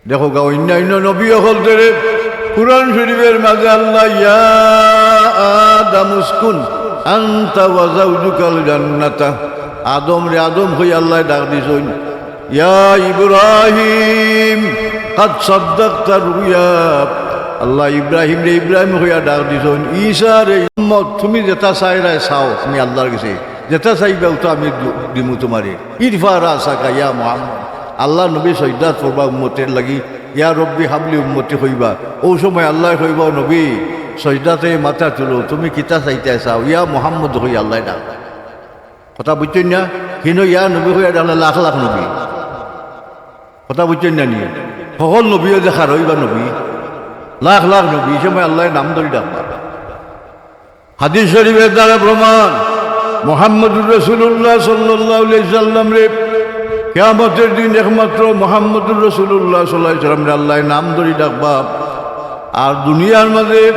দেখো গা, অইন্য অইন্য নবী অকলতরে কুরআন শরীফের মাঝে আল্লাহ, "ইয়া আদম উসকুন আনতা ওয়া যাওজুকাল জান্নাতা।" আদম রে আদম কইয়া আল্লাহ ডাক দিছইন। "ইয়া ইব্রাহিম, কাদ সাদ্দাকতা রুয়া।" আল্লাহ ইব্রাহিম রে ইব্রাহিম কইয়া ডাক দিছইন। ঈসা রে, "মোহাম্মদ, তুমি যেটা চাইরায় চাও, তুমি আল্লাহর গেছে যেটা চাইবা, ওটা আমি দু-, দিমু তোমারে।" ইরফা রাসাকা ইয়া মুহাম্মদ। আল্লাহর নবী সজদাত পড়বা উম্মতের লাগি, "ইয়া রব্বি হাবলি উম্মতি" কইবা। অউ সময় আল্লাহ কইবা, "নবী, সজদাতে মাথা তুলো, তুমি কিতা চাইতায় চাও, ইয়া মুহাম্মদ" কইয়া আল্লাহ ডাক। কথা বুঝছইন না? হিনো ইয়া নবী কইয়া ডাকলে লাখ লাখ নবী। কথা বুঝছইন না নি? হকল নবীও দেখা রইবা নবী, লাখ লাখ নবী, ই সময় আল্লাহ নাম ধরি ডাকবা। হাদিস শরীফের দ্বারা প্রমাণ, মুহাম্মদুর রাসূলুল্লাহ সাল্লাল্লাহু আলাইহি সাল্লাম রে কিয়ামতের দিন একমাত্র মুহাম্মদুর রাসূলুল্লাহ সাল্লাল্লাহু আলাইহি সাল্লাম রে আল্লাহ নাম ধরি ডাকবা। আর দুনিয়ার মাঝে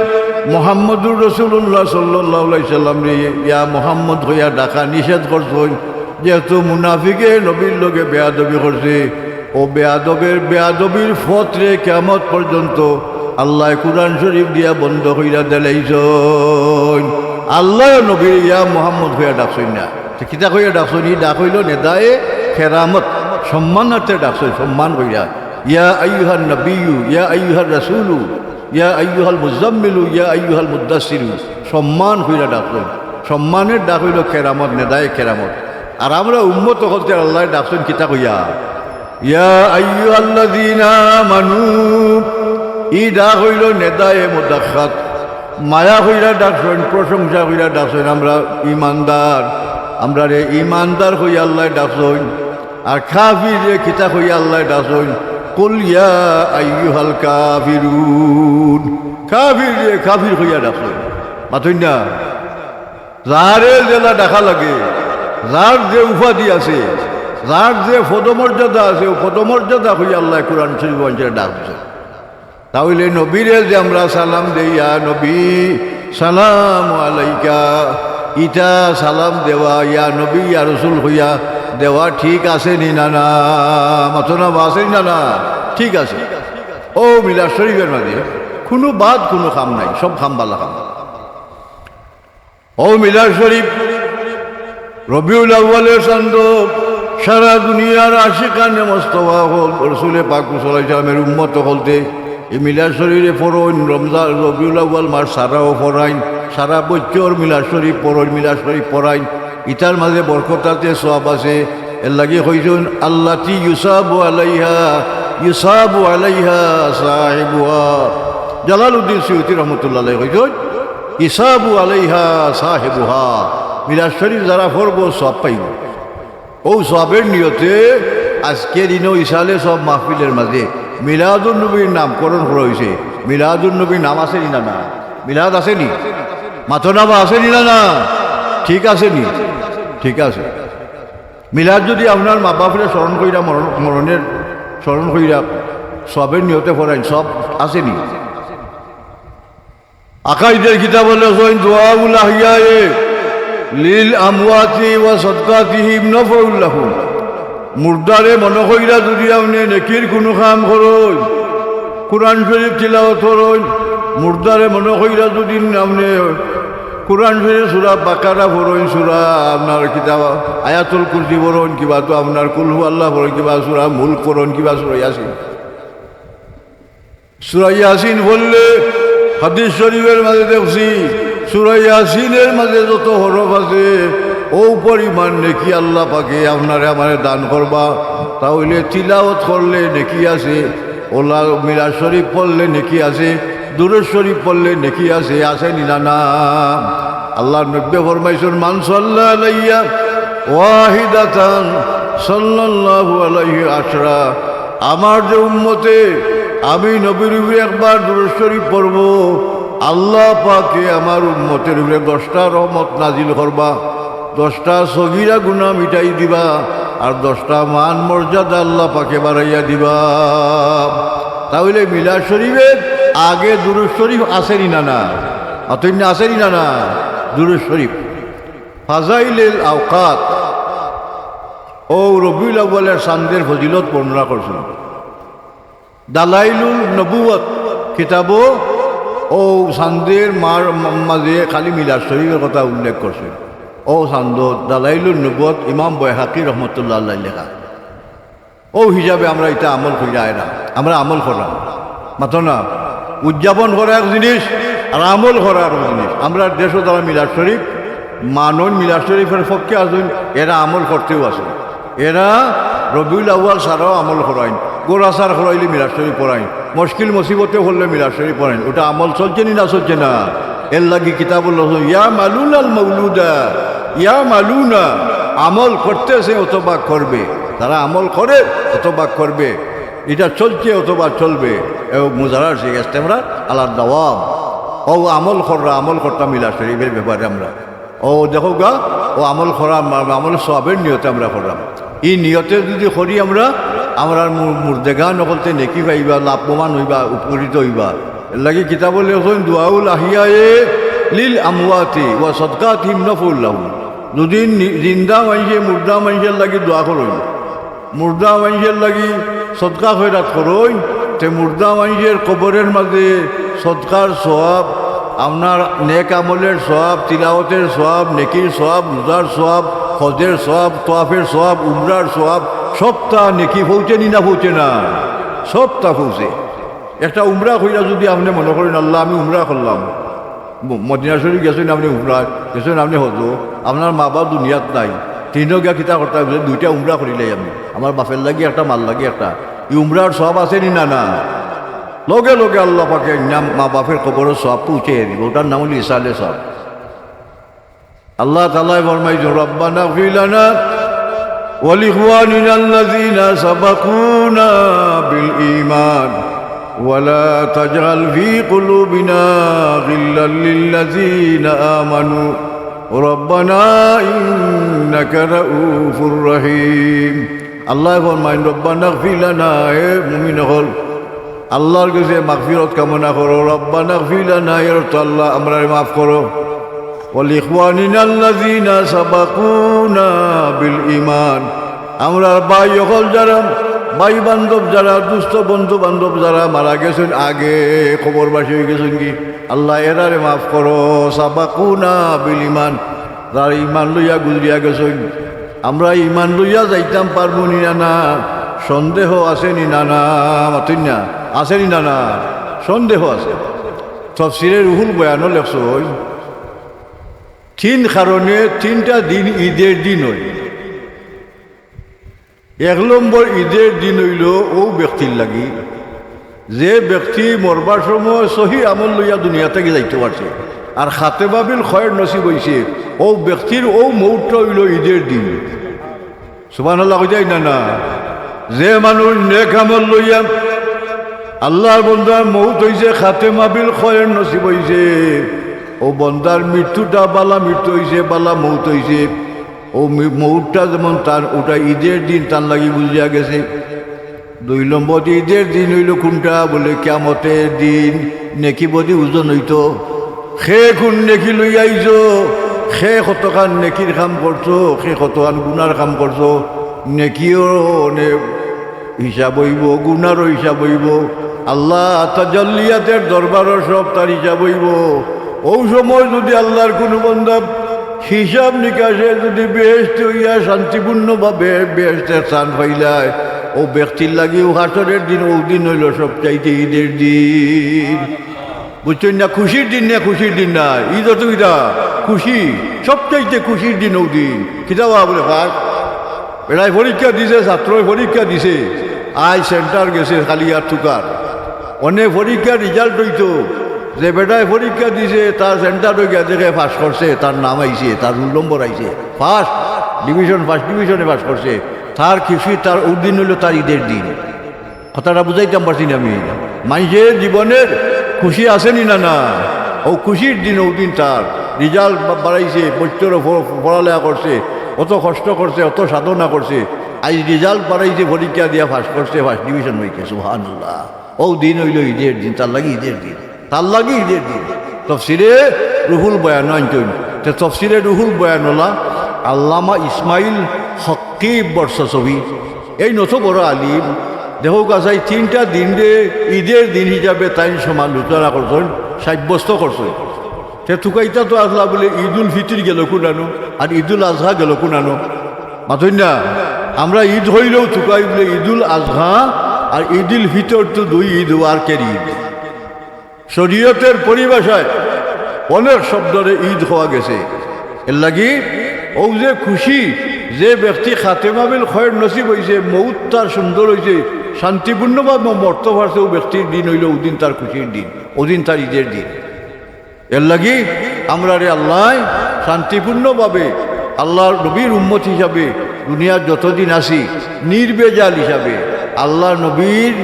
মুহাম্মদুর রাসূলুল্লাহ সাল্লাল্লাহু আলাইহি সাল্লাম রে ইয়া মুহাম্মদ কইয়া ডাকা নিষেধ করছইন, যেহেতু মুনাফিকে নবীর লগে বেয়াদবি করছে। অউ বেয়াদবের বেয়াদবির ফতরে কিয়ামত পর্যন্ত আল্লাহ কুরআন শরীফ দিয়া বন্ধ কইরা দিলাইছইন। আল্লাহ নবীরে ইয়া মুহাম্মদ কইয়া ডাকছইন না। তে কিতা কইয়া ডাকছইন? ই ডাক অইলো নেদায়ে কেরামত, সম্মানার্থে ডাকছইন, সম্মান কইরা। ইয়া আইয়ুহান নবিয়্যু, ইয়া আইয়ুহার রাসূলু, ইয়া আইয়ুহাল মুজাম্মিলু, ইয়া আইয়ুহাল মুদ্দাসসিরু। সম্মান কইরা ডাকছইন। সম্মানের ডাক অইলো কেরামত, নেদায়ে কেরামত। আর আমরা উম্মত অকলতরে আল্লাহ ডাকছইন কিতা কইয়া? ইয়া আইয়ুহাল্লাযীনা আমানু। ই ডাক অইলো নেদায়ে মুদাক্কাত। মায়া কইরা ডাকছইন, প্রশংসা কইরা ডাকছইন, আমরা ইমানদার, আমরারে ইমানদার কইয়া আল্লাহ ডাকছইন। আর কাফিররে কিতা কইয়া আল্লাহ ডাকছইন? কুল ইয়া আইয়ুহাল কাফিরুন। কাফিররে কাফির কইয়া ডাকছইন। মাতইন না? যারে যেলা ডাকা লাগে, যার যে উপাধি আছে, যার যে পদমর্যাদা আছে, অউ পদমর্যাদা কইয়া আল্লাহ কুরআন শরীফ অঞ্চলে ডাক দিছে। তা অইলে নবীরে যে আমরা সালাম দেই, "ইয়া নবী, সালাম আলাইকা", ইটা সালাম দেওয়া, "ইয়া নবী, ইয়া রাসূল" কইয়া দেওয়া ঠিক আছে নি না, না? মাতো না, আছে নি না, না? ঠিক আছে। অউ মিলাদ শরীফের মাঝে কুনু বাদ কুনু কাম নাই, সব কাম বালা কাম। অউ মিলাদ শরীফ রবিউল আউয়ালের চান্দ, সারা দুনিয়ার আশিকানে মুস্তফা অকল, রসুলে পাক সাল্লাল্লাহু আলাইহি ওয়াসাল্লামের উম্মত অকলতে ই মিলাদ শরীফে পড়ইন, রমজান, রবিউল আউয়াল মাস সারাও পড়ইন, সারা বছর মিলাদ শরীফ পড়ইন, মিলাদ শরীফ পড়ইন। ইতার মাঝে বরকত আছে, সওয়াব আছে। এর লাগি কইছইন, "আল্লাতী ইউসাবু আলাইহা, ইউসাবু আলাইহা সাহিবুহা।" জালালউদ্দিন সুয়ুতী রহমতুল্লাহ আলাইহি কইছইন, "ইউসাবু আলাইহা সাহিবুহা।" মিলাদ শরীফ যারা পড়বো, সওয়াব পাইবো। অউ সওয়াবের নিয়তে আজকের দিনও ইসালে সওয়াব মাহফিলের মাঝে মিলাদুন নবীর নামকরণ করা অইছে। মিলাদুন নবীর নাম আছে নি না, না? মিলাদ আছে নি? মাতো না বা আছে নি না, না? ঠিক আছে নি? ঠিক আছে। মিলাদ যদি আপনার মা বাপরে স্মরণ কইরা, মরণ, মরণের স্মরণ কইরা, সওয়াবের নিয়তে পড়ইন, সওয়াব আছে নি? আকাইদের কিতাব অইলো কইন, "দুআউল আহইয়ায়ে লিল আমওয়াতি ওয়া সাদকাতিহিম নাফাউল লাহুম।" মুর্দারে মনো কইরা যদি আপনে নেকির কুনু কাম করইন, কুরআন শরীফ তিলাওয়াত করইন, মুর্দারে মনো কইরা যদি আপনে কুরআন শরীফ সূরা বাকারা পড়ইন, সূরা আপনার কিতাব আয়াতুল কুরসি পড়ইন, কিবা তো আপনার কুল হু আল্লাহ পড়ইন, কিবা সূরা মুলক পড়ইন, কিবা সূরা ইয়াসিন। সূরা ইয়াসিন পড়লে, হাদিস শরীফের মাঝে দেখছি, সূরা ইয়াসিনের মাঝে যত হরফ আছে, অউ পরিমাণ নেকি আল্লাহ পাকে আপনারে আমারে দান করবা। তা অইলে তিলাওয়াত করলে নেকি আছে, অউলা মিলাদ শরীফ পড়লে নেকি আছে, দুরূদ শরীফ পড়লে নেকি আছে, আছে নি না, না? আল্লাহর নবীয়ে ফরমাইছইন, "মান সাল্লা আলাইয়া ওয়াহিদাতান সাল্লাল্লাহু আলাইহি আশরা।" আমার যে উম্মতে আমি নবীর উপরে একবার দুরূদ শরীফ পড়ব, আল্লাহ পাকে আমার উম্মতের উপরে দশটা রহমত নাজিল করবা, দশটা সগিরা গুনাহ মিটাই দিবা, আর দশটা মান মর্যাদা আল্লাহ পাকে বাড়াইয়া দিবা। তাহলে মিলাদ শরীফের আগে দুরূদ শরীফ আছে নি না না? অতএব আছে নি না না? দুরূদ শরীফ। ফাজাইলুল আওকাত, অউ রবিউল আউয়ালের চান্দের ফজিলত বর্ণনা করছইন। দালাইলুন নবুওয়াত কিতাবো অউ চান্দর মার-, মাঝে খালি মিলাদ শরীফের কথা উল্লেখ করছইন। অউ চান্দো দালাইলুন নবুওয়াত ইমাম বাইহাকী রহমতুল্লাহ আলাইহির লেখা। অউ হিসাবে আমরা ইতা আমল করিয়া আইরাম, আমরা আমল কররাম। মাতো না, উদযাপন করা এক জিনিস, আর আমল করা আরক জিনিস। আমরার দেশো যারা মিলাদ শরীফ মানইন, মিলাদ শরীফের পক্ষে আছইন, এরা আমল করতেও আছইন। এরা রবিউল আউয়াল ছাড়াও আমল করাইন, গোড়া ছাড় করাইলে মিলাদ শরীফ পড়াইন, মুশকিল মুসিবতে পড়লে মিলাদ শরীফ পড়াইন। ওটা আমল চলছে নি না চলছে না? এর লাগি কিতাবো লেখছইন, ইয়ামালুনাল মাউলুদা, ইয়ামালুনা, আমল করতেছে অথবা করবে। তারা আমল করে অথবা করবে, ইটা চলছে অথবা চলবে। এবং মুজারার সেই ইস্তেমরার আলাদ দাওয়াম। অউ আমল কররা, আমল করতাম মিলাদ শরীফের ব্যাপারে আমরা। অউ দেখো গা, অউ আমল করা, আমল সওয়াবের নিয়তে আমরা কররাম। ই নিয়তে যদি করি আমরা, আমরার মু-, মুর্দেগান অকলতে নেকি পাইবা, লাভবান অইবা, উপকৃত অইবা। এর লাগি কিতাবো লেখছইন, দুআউল আহিয়ায়ে লিল আমওয়াতি ওয়া সাদকাতিহিম নাফউল লাহুম। যদি নি-, জিন্দা মানষে মুর্দা মানষর লাগি দোয়া করইন, মুর্দা মানষর লাগি সদকা খয়রাত করইন, তে মুর্দা মানষর কবরর মাঝে সদকার সওয়াব, আপনার নেক আমলর সওয়াব, তিলাওয়াতর সওয়াব, নেকির সওয়াব, রোজার সওয়াব, হজর সওয়াব, তওয়াফর সওয়াব, উমরার সওয়াব, সবটা নেকি পৌঁছে নি না পৌঁছে না? সবটা পৌঁছে। একটা উমরা করিয়া যদি আপনে মনো করইন, "আল্লাহ, আমি উমরা করলাম", ম-, মদিনা শরীফ গেছইন আপনে উমরায়, গেছইন আপনে হজো, আপনার মা বাপ দুনিয়াত নাই, তিনও গিয়া কিতা করতা অইবো? দুইটা উমরা করিলাই আমি, আমার বাপর লাগি একটা, মার লাগি একটা। ই উমরার সওয়াব আছে নি না না? লগে লগে আল্লাহ পাকে নাম মা বাপর কবরর সওয়াব পৌঁছাইয়া দিবো, ওটার নাম অইলো ইসালে সওয়াব। আল্লাহ তাআলায় ফরমাইছইন, "রব্বানা ইগফির লানা ওয়া লিইখওয়ানিনা আল্লাযীনা সাবাকুনা বিল ঈমান ওয়া লা তাজআল ফী কুলুবিনা গিল্লাল লিল্লাযীনা আমানু রব্বানা ইন্নাকা রাউফুর রহিম।" আল্লায় ফরমাইন, "রব্বানা ইগফির লানা", হে মুমিন অকল, আল্লাহর গেছে মাগফিরত কামনা করো। "রব্বানা ইগফির লানা", এর অর্থ আল্লাহ, আমরারে মাফ করো। "ওয়া লিইখওয়ানিনা আল্লাযীনা সাবাকুনা বিল ঈমান", আমরার ভাই অকল যারা, ভাই বান্ধব যারা, দুস্ত বন্ধু বান্ধব যারা মারা গেছইন আগে, কবরবাসী অইগেছইন গি, আল্লাহ এরারে মাফ করো। "সাবাকুনা বিল ঈমান", যারা ঈমান লইয়া গুজরিয়া গেছইন, আমরা ঈমান লইয়া যাইতাম পারমু নি না না? সন্দেহ আছে নি না না? মাতইন না, আছে নি না না? সন্দেহ আছে। তফসিরে রুহুল বয়ানো লেখছইন, তিন কারণে তিনটা দিন ঈদের দিন অয়। এক নম্বর ঈদের দিন অইলো অউ ব্যক্তির লাগি, যে ব্যক্তি মরবার সময় সহি আমল লইয়া দুনিয়া থাকি যাইতো পারছে, আর খাতেমা বিল খয়ের নসিব অইছে, অউ ব্যক্তির অউ মউতটা অইলো ঈদের দিন। সুবহানাল্লাহ কইতায় না না? যে মানুষ নেক আমল লইয়া আল্লাহর বন্দার মউত অইছে, খাতেমা বিল খয়ের নসিব অইছে, অউ বন্দার মৃত্যুটা বালা মৃত্যু অইছে, বালা মউত অইছে, অউ মি-, মউতটা যেমন তার, ওটা ঈদের দিন তার লাগি বুঝিয়া গেছে। দুই নম্বর ঈদের দিন অইলো কুনটা? বলে কিয়ামতর দিন, নেকি বদি ওজন অইতো। কে কুন নেকি লইয়া আইছো, কে কতখান নেকির কাম করছো, কে কতখান গুনার কাম করছো, নেকিও অনে হিসাব অইবো, গুনারও হিসাব অইবো। আল্লাহ তাজাল্লিয়াতের দরবারও সব তার হিসাব অইবো। অউ সময় যদি আল্লাহর কুনু বন্দা হিসাব নিকাশে যদি বেহেশতি অইয়া শান্তিপূর্ণভাবে বেহেশতের স্থান পাইলায়, অউ ব্যক্তির লাগিও হাশরের দিন অউ দিন অইলো সবচাইতে ঈদের দিন। বুঝছইন না? খুশির দিন না, খুশির দিন না, ঈদ অতো ইটা খুশি, সবচাইতে খুশির দিন অউ দিন। কিতা বা বলে ফার্স্ট? বেটায় পরীক্ষা দিছে, ছাত্রয় পরীক্ষা দিছে, আইজ সেন্টার গেছে কালিয়ার তুকার। অনে পরীক্ষার রেজাল্ট অইতো, যে বেটায় পরীক্ষা দিছে, তার সেন্টারো গিয়া দেখে পাস করছে, তার নাম আইছে, তার রোল নম্বর আইছে, ফার্স্ট ডিভিশন, ফার্স্ট ডিভিশনে পাস করছে, তার খুশি, তার অউ দিন অইলো তার ঈদের দিন। কথাটা বুঝাইতাম পারছি না আমি? মানষর জীবনর খুশি আছে নি না? না, অউ খুশির দিন, অউ দিন তার result বা-, বাড়াইছে, বছর পড়ালেখা করছে, অত কষ্ট করছে, অত সাধনা করছে, আইজ result বাড়াইছে, পরীক্ষা দিয়া পাশ করছে, first division পাইছে। সুবহানাল্লাহ। অউ দিন অইলো ইদর দিন, তার লাগি ইদর দিন, তার লাগি ইদর দিন। তফসিরে রুহুল বয়ানো আনছইন। তে তফসিরে রুহুল বয়ান অলা আল্লামা ইসমাইল হক্কি বরসসবি, এইন অত বড় আলিম, দেখউক্কা চাই, তিনটা দিনরে ইদর দিন হিসাবে তাইন সমালোচনা করছইন, সাব্যস্ত করছইন। তে তুকাইতা তো আছলা বুলে ইদুল ফিতির গেল কুনানো, আর ইদুল আজহা গেল কুনানো? মাতইন না। আমরা ইদ অইলেউ তুকাই বুলে ইদুল আজহা আর ইদুল ফিতর তো দুই ইদ, অউ আর কের ইদ? শরিয়তর পরিভাষায় অনেক শব্দরে ইদ কওয়া গেছে। এরলাগি অউ যে খুশি, যে ব্যক্তি খাতেমা বিল খয়ের নসিব অইছে, মউত তার সুন্দর অইছে, শান্তিপূর্ণভাবে মরতো পারছে, অউ ব্যক্তির দিন অইলো অউ দিন তার খুশির দিন, অউ দিন তার ইদর দিন। এরলাগি আমরারে আল্লায় শান্তিপূর্ণভাবে আল্লার নবীর উম্মত হিসাবে দুনিয়াত যতদিন আছি, নির্ভেজাল হিসাবে আল্লার নবীর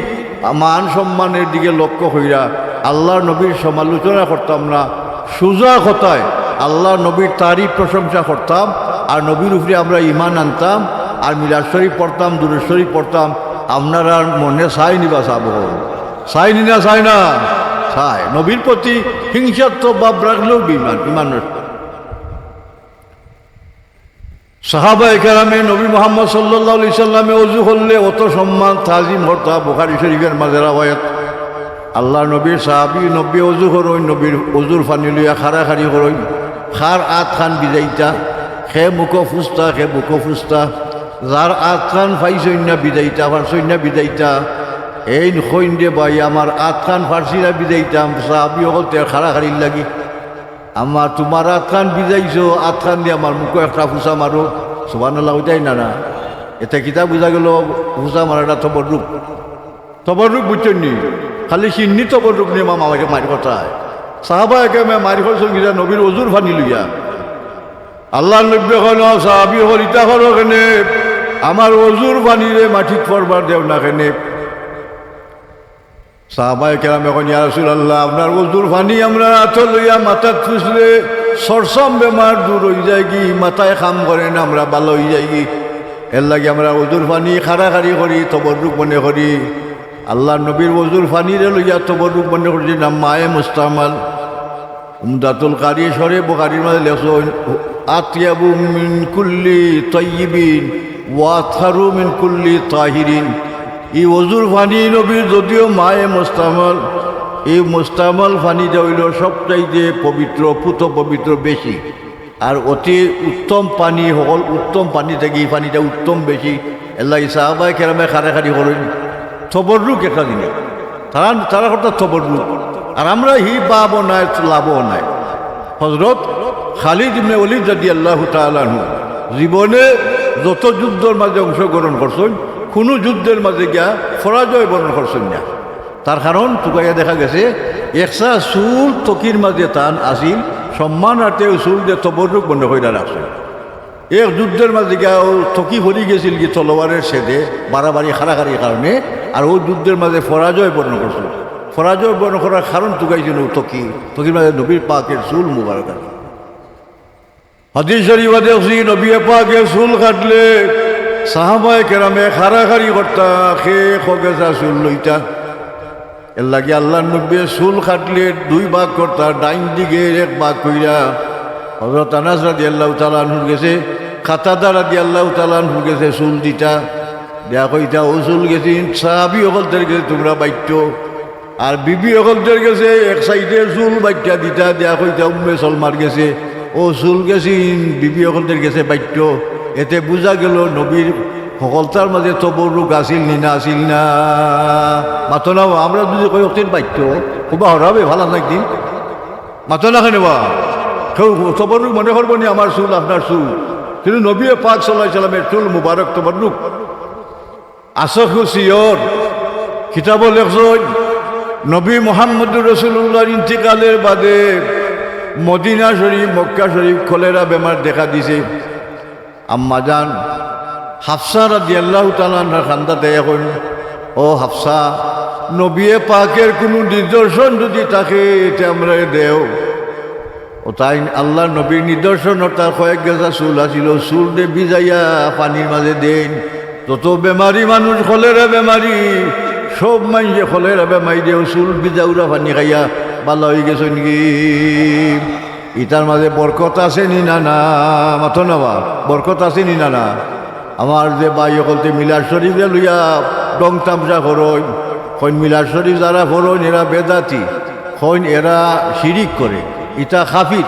মান সম্মানর দিকে লক্ষ্য কইরা আল্লার নবীর সমালোচনা করতাম না, সুজা কথায় আল্লার নবীর তারিফ প্রশংসা করতাম, আর নবীর উপরে আমরা ইমান আনতাম, আর মিলাদ শরিফ পড়তাম, দুরুদ শরিফ পড়তাম। আপনারার মনে চায় নি বা সাব অকল? চায় নি না চায় না? চায়। নবীর প্রতি হিংসাত্মক ভাব রাখলেউ বেইমান, ইমান নষ্ট। সাহাবায়ে কেরামে নবী মুহাম্মদ সাল্লাল্লাহু আলাইহি সাল্লামে অজু করলে অত সম্মান, তাজিম করতা। বুখারী শরিফর মাঝে রেওয়ায়েত, আল্লার নবীর সাহাবী, নবীয়ে অজু করইন, নবীর অজুর পানি লইয়া খাড়াখাড়ি করইন, কার আতখান ভিজাইতা, কে মুখো ফুছতা, কে বুকো ফুছতা, যার আতখান পাইছইন না ভিজাইতা, পারছইন না ভিজাইতা, এইন কইন রে ভাই, আমার আতখান পারছি না ভিজাইতাম, সাহাবী অকলতে খাড়াখাড়ির লাগি। আম্মা, তুমার আতখান ভিজাইছো, আতখান দি আমার মুখো একটা ফুছা মারো। সুবহানাল্লাহ কইতায় না না? এতে কিতা বুঝা গেল? ফুছা মারাটা তবররুক। তবররুক বুঝছইন নি? খালি সিন্নি তবররুক নিয়া মাইর করতায়। সাহাবায়ে কেরামে মাইর করছইন কিতা? নবীর অজুর পানি লইয়া। আল্লার নবীয়ে কইন, "ও সাহাবী অকল, ইতা করো কেনে? আমার অজুর পানিরে মাটিত পড়বার দেও না কেনে?" সাহাবায়ে কেরামে কইন, "ইয়া রাসূলুল্লাহ, আপনার অজুর পানি আমরা আতো লইয়া মাথাত ফুছলে সরসম বেমার দূর অইযায়গি, মাথায় কাম করে না, আমরা ভালা অইযায়গি। এরলাগি আমরা অজুর পানি খাড়াখাড়ি করি, তবররুক মনে করি।" আল্লার নবীর অজুর পানিরে লইয়া তবররুক মনে করছি না, মায়ে মুস্তামাল। উমদাতুল কারি শরে বুখারীর মাঝে লেখছইন, "আতয়াবু মিন কুল্লি তাইয়িবিন ওয়া আতহারু মিন কুল্লি তাহিরিন।" ই অজুর পানি নবীর যদিও মায়ে মুস্তামাল, ই মুস্তামাল পানিটা অইলো সবচাইতে পবিত্র, পুত পবিত্র বেশি। আর অতি উত্তম পানি, হকল উত্তম পানি থাকি ই পানিটা উত্তম বেশি। এরলাগি সাহাবায়ে কেরামে খাড়াখাড়ি করইন। তবররুক একটা জিনিস। তারা, তারা করতা তবররুক। আর আমরা হি বাবও নাই, লাভও নাই। হযরত খালিদ ইবনে ওয়ালিদ রাদিয়াল্লাহু তাআলা আনহু জীবনে যত যুদ্ধর মাঝে অংশগ্রহণ করছইন, কুনু যুদ্ধর মাঝে গিয়া পরাজয় বরণ করছইন না। তার কারণ তুকাইয়া দেখা গেছে, একছা চুল তকির মাঝে তান আছিল, সম্মানার্থে অউ চুল দিয়া তবররুক মনে কইরা রাখছইন। এক যুদ্ধর মাঝে গিয়া অউ তকি পড়ি গেছিলগি তলোয়ারর ছেদে, বাড়াবাড়ি খাড়াখাড়ির কারণে, আর অউ যুদ্ধর মাঝে পরাজয় বরণ করছইন। পরাজয় বরণ করার কারণ তুকাইছইন অউ তকি, তকির মাঝে নবীর পাকের চুল মুবারক আছিল। হাদিস শরিফো দেখছি, নবীয়ে পাকে চুল কাটলে সাহাবায়ে কেরামে খাড়াখাড়ি করতা, কে কগেছা চুল লইতা। এরলাগি আল্লার নবীয়ে চুল কাটলে দুই ভাগ করতা, ডাইন দিকের এক ভাগ কইরা। হযরত আনাস রাদিয়াল্লাহু তাআলা আনহুর গেছে, কাতাদা রাদিয়াল্লাহু তাআলা আনহুর গেছে চুল দিতা, দিয়া কইতা, "অউ চুল গেছে সাহাবী অকলদের গেছে তুমরা বাইট্টো।" আর বিবি অকলদের গেছে এক সাইডে চুল বাইট্টা দিতা, দিয়া কইতা, "উম্মে সলমার গেছে অউ চুল গেছে বিবি অকলদের গেছে বাইট্টো।" এতে বুঝা গেল নবীর হকলতার মাঝে তবররুক আছিল নি না আছিল না? মাতো না, আমরা যুদি কই অকদিন বাইট্টো, খুবা হরাবে ভালা না একদিন। মাতো না কেনে বা? কেউ তবররুক মনে করবো নি আমার চুল, আপনার চুল? কিন্তু নবী পাক সাল্লাল্লাহু আলাইহি সাল্লামের চুল মুবারক তবররুক। আসহু সিয়র কিতাবো লেখছইন, নবী মুহাম্মদুর রাসূলুল্লাহর ইন্তিকালের বাদে মদিনা শরীফ, মক্কা শরীফ কলেরা বেমার দেখা দিছে। আম্মাজান হাফসা রাদিয়াল্লাহু তাআলা আনহার কান্দাত আইয়া কইন, "ও হাফসা, নবিয়ে পাকের কুনু নিদর্শন যুদি থাকে, তে আমরারে দেও। অউ তাইন আল্লার নবীর নিদর্শন, অর্থাৎ কয়েক গেছা চুল আছিল, চুলরে ভিজাইয়া পানির মাঝে দেইন। যত বেমারি মানুষ, কলেরা বেমারি, সব মানষে কলেরা বেমারিরে অউ চুল ভিজাউরা পানি খাইয়া ভালা অইগেছইন গি। ইতার মাঝে বরকত আছে নি না, না? মাতো না বা, বরকত আছে নি না, না? আমার যে ভাই অকলতে মিলাদ শরীফরে লইয়া ঢং তামশা করইন, কইন মিলাদ শরীফ যারা পড়ইন এরা বেদাতি, কইন এরা শিরিক করে, ইতা কাফির।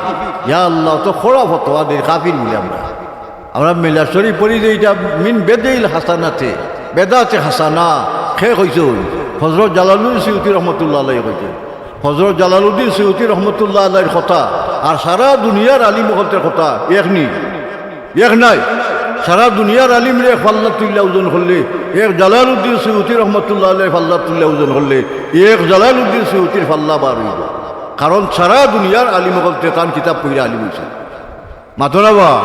ইয়া আল্লাহ, অত কড়া ফতোয়া দেইন কাফির বুলে আমরা। আমরা মিলাদ শরীফ পড়ি যে ইটা মিন বেদেইল হাসানাতে, বেদাতে হাসানা, কে কইছইন? হযরত জালালউদ্দিন সুয়ুতী রহমতুল্লাহ আলাইহি কইছইন। হযরত জালালউদ্দিন সুয়ুতী রহমতুল্লাহ আলাইহির কথা আর সারা দুনিয়ার আলিম অকলতর কথা এক নি? এক নায়। সারা দুনিয়ার আলিমরে এক পাল্লাত তুলিয়া ওজন করলে, এক জালালউদ্দিন সুয়ুতী রহমতুল্লাহ আলাইহির পাল্লাত তুলিয়া ওজন করলে, এক জালালউদ্দিন সুয়ুতীর পাল্লা বার অইবো। কারণ সারা দুনিয়ার আলিম অকলতে তান কিতাব পড়িয়া আলিম অইছইন। মাতো না বা,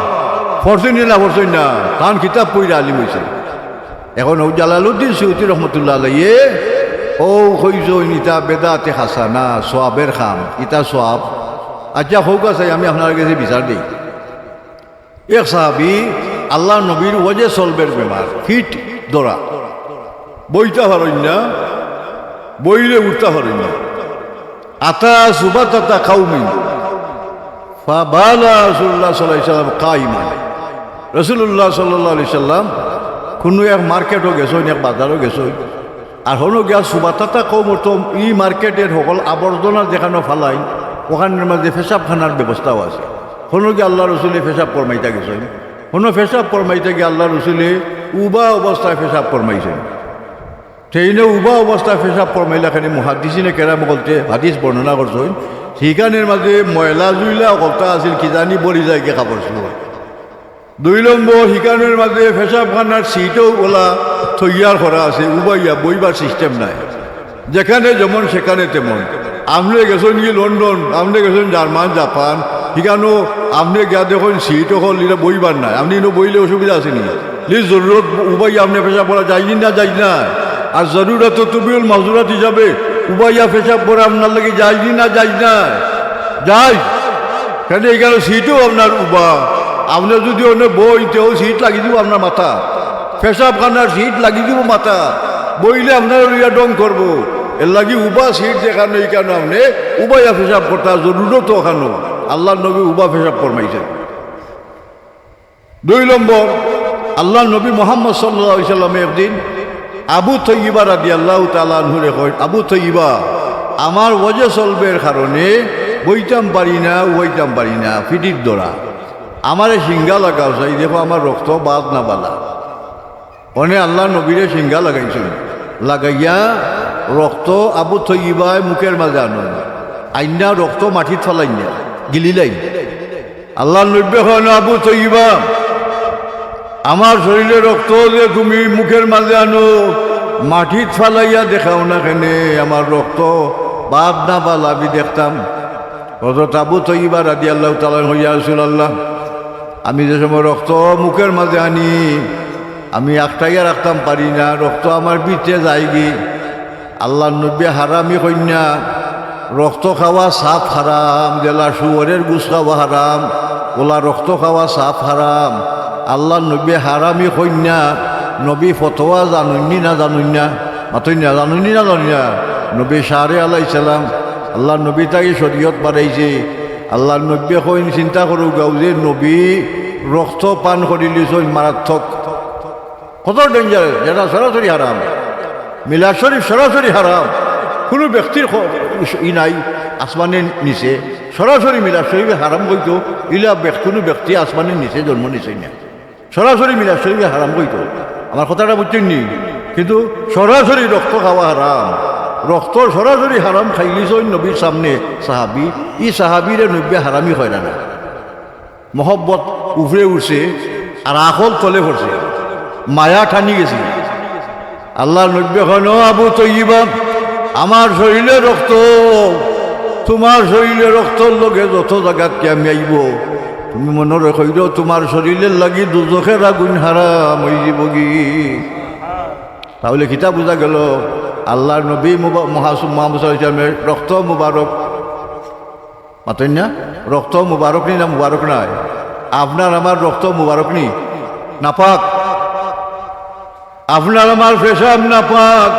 পড়ছইন নি না পড়ছইন না? তান কিতাব পড়িয়া আলিম অইছইন। এখন অউ জালালউদ্দিন সুয়ুতী রহমতুল্লাহ আলাইহি অউ কইছইন, ইতা বেদাতে হাসানা, সওয়াবের কাম, ইতা সওয়াব। আচ্ছা, কউক্কা চাই, আমি আপনারার গেছে বিচার দেই। এক সাহাবী আল্লার নবীর ওয়াজে সলবের বেমার, ফিট ধরা, বইতা পারইন না, বইলে উঠতা পারইন না। আতা সুবাতাতা কাউমিন ফাবালা রাসূলুল্লাহ সাল্লাল্লাহু আলাইহি ওয়াসাল্লাম কাইমান। রাসূলুল্লাহ সাল্লাল্লাহু আলাইহি ওয়াসাল্লাম কুনু এক মার্কেটো গেছইন, এক বাজারো গেছইন, আর হনো গিয়া সুবাতাতা কওম, অর্থ ই মার্কেটর হকল আবর্জনা যেখানো ফালাইন, অখানর মাঝে পেশাবখানার ব্যবস্থাও আছে। হনো গিয়া আল্লার রসুলে পেশাব ফরমাইতা গেছইন, হনো পেশাব ফরমাইতা গিয়া আল্লার রসুলে উবা অবস্থায় পেশাব ফরমাইছইন। তে ইনো উবা অবস্থায় পেশাব ফরমাইলা কেনে, মুহাদ্দিসিনে কেরাম অকলতে হাদিস বর্ণনা করছইন, হিখানর মাঝে ময়লা জুইলা অকলতা আছিল, কিজানি বলি যায় গি কাপড় চোপড়। দুই নম্বর, হিখানর মাঝে পেশাবখানার সিটও অলা তৈয়ার করা আছে, উবাইয়া বইবার সিস্টেম নাই, যেখানে যেমন সেখানে তেমন। আপনে গেছইন গি লন্ডন, আপনে গেছইন জার্মান, জাপান, হিখানো আপনে গিয়া দেখইন সিট অকল ইলা বইবার নাই, আপনে ইনো বইলে অসুবিধা আছে নি? লি জরুরত উবাইয়া আপনে পেশাব করা জায়েজ নি না জায়েজ নায়? আর জরুরত তুবিহুল মাহজুরাত হিসাবে উবাইয়া পেশাব করা আপনার লাগি জায়েজ নি না জায়েজ নায়? জায়েজ। কেনে হিখানো সিটও আপনার উবা, আপনে যুদি অনো বইন তেও সিট লাগি দিবো আপনার মাথাত, পেশাবখানার সিট লাগি দিবো মাথাত, বইলে আপনারে লইয়া ঢং করবো। এরলাগি উবা সিট যেখানো হিখানো আপনে উবাইয়া পেশাব করতা, জরুরত অখানো। আল্লার নবী উবা পেশাব ফরমাইছইন। দুই নম্বর, আল্লার নবী মুহাম্মদ সাল্লাল্লাহু আলাইহি ওয়াসাল্লামে একদিন আবু তৈয়বা রাদিয়াল্লাহু তাআলা আনহুরে কইন, "আবু তৈয়বা, আমার ওয়াজে সলবের কারণে বইতাম পারি না, উবাইতাম পারি না, ফিটির ধরা। আমারে সিঙ্গা লাগাও চাই, দেখো আমার রক্ত বাদ না বালা।" অনে আল্লার নবীরে সিঙ্গা লাগাইছইন, লাগাইয়া রক্ত আবু তৈয়বায় মুখর মাঝে আনইন, আইন্না রক্ত মাটিত ফালাইন না, গিলিলাইন। আল্লার নবীয়ে কইন, "আবু তৈয়বা, আমার শরীরর রক্ত যে তুমি মুখর মাঝে আনো, মাটিত ফালাইয়া দেখাও না কেনে, আমার রক্ত বাদ না বালা আমি দেখতাম।" হযরত আবু তৈয়বা রাদিয়াল্লাহু তাআলা আনহু কইন, "ইয়া রাসূলুল্লাহ, আমি যে সময় রক্ত মুখর মাঝে আনি, আমি আটকাইয়া রাখতাম পারি না, রক্ত আমার ভিতরে যায়গি।" আল্লার নবীয়ে হারামি কইন না, রক্ত খাওয়া সাফ হারাম, যেলা শুয়রর গোস্ত খাওয়া হারাম, অলা রক্ত খাওয়া সাফ হারাম। আল্লার নবীয়ে হারামি কইন না, নবী ফতোয়া জানইন নি না জানইন না? মাতইন না, জানইন নি না জানইন না? নবী শারে আলাইহিস সালাম, আল্লার নবী থাকি শরীয়ত বাড়াইছে। আল্লার নবীয়ে কইন, চিন্তা করউক্কা, অউ যে নবী রক্ত পান করিলিছইন মারাত্মক, কত dangerous, যেটা সরাসরি হারাম। মিলাদ শরীফ সরাসরি হারাম। কুনু ব্যক্তির খ-, ই নাই আসমানর নিচে, সরাসরি মিলাদ শরীফে হারাম কইতো, ইলা ব্যক-, কুনু ব্যক্তি আসমানর নিচে জন্ম নিছইন না। সরাসরি মিলাদ শরীফে হারাম কইতো। আমার কথাটা বুঝছইন নি? কিন্তু সরাসরি রক্ত খাওয়া হারাম। রক্ত সরাসরি হারাম খাইলিছইন নবীর সামনে সাহাবী। ই সাহাবীরে নবীয়ে হারামি কইরা না। মহব্বত উপরে উঠছে, আর আকল তলে পড়ছে, মায়া টানি গেছে। আল্লার নবীয়ে কইন, "ও আবু তৈয়বা, আমার শরীরর রক্ত তুমার শরীরর রক্তর লগে যত জাগাত কিয়া মিলাইবো, তুমি মনো রাখিও, তুমার শরীরর লাগি দুজখর আগুন হারাম অইযিবোগি।" তাইলে কিতা বুঝা গেল? আল্লাহর নবী মুবা-, মুহাস-, মুহাম্মদ সাল্লাল্লাহু আলাইহি ওয়াসাল্লামের রক্ত মুবারক, মাতইন না? রক্ত মুবারক নি না মুবারক নায়? আপনার আমার রক্ত মুবারক নি? নাপাক। আপনার আমার পেশাব নাপাক।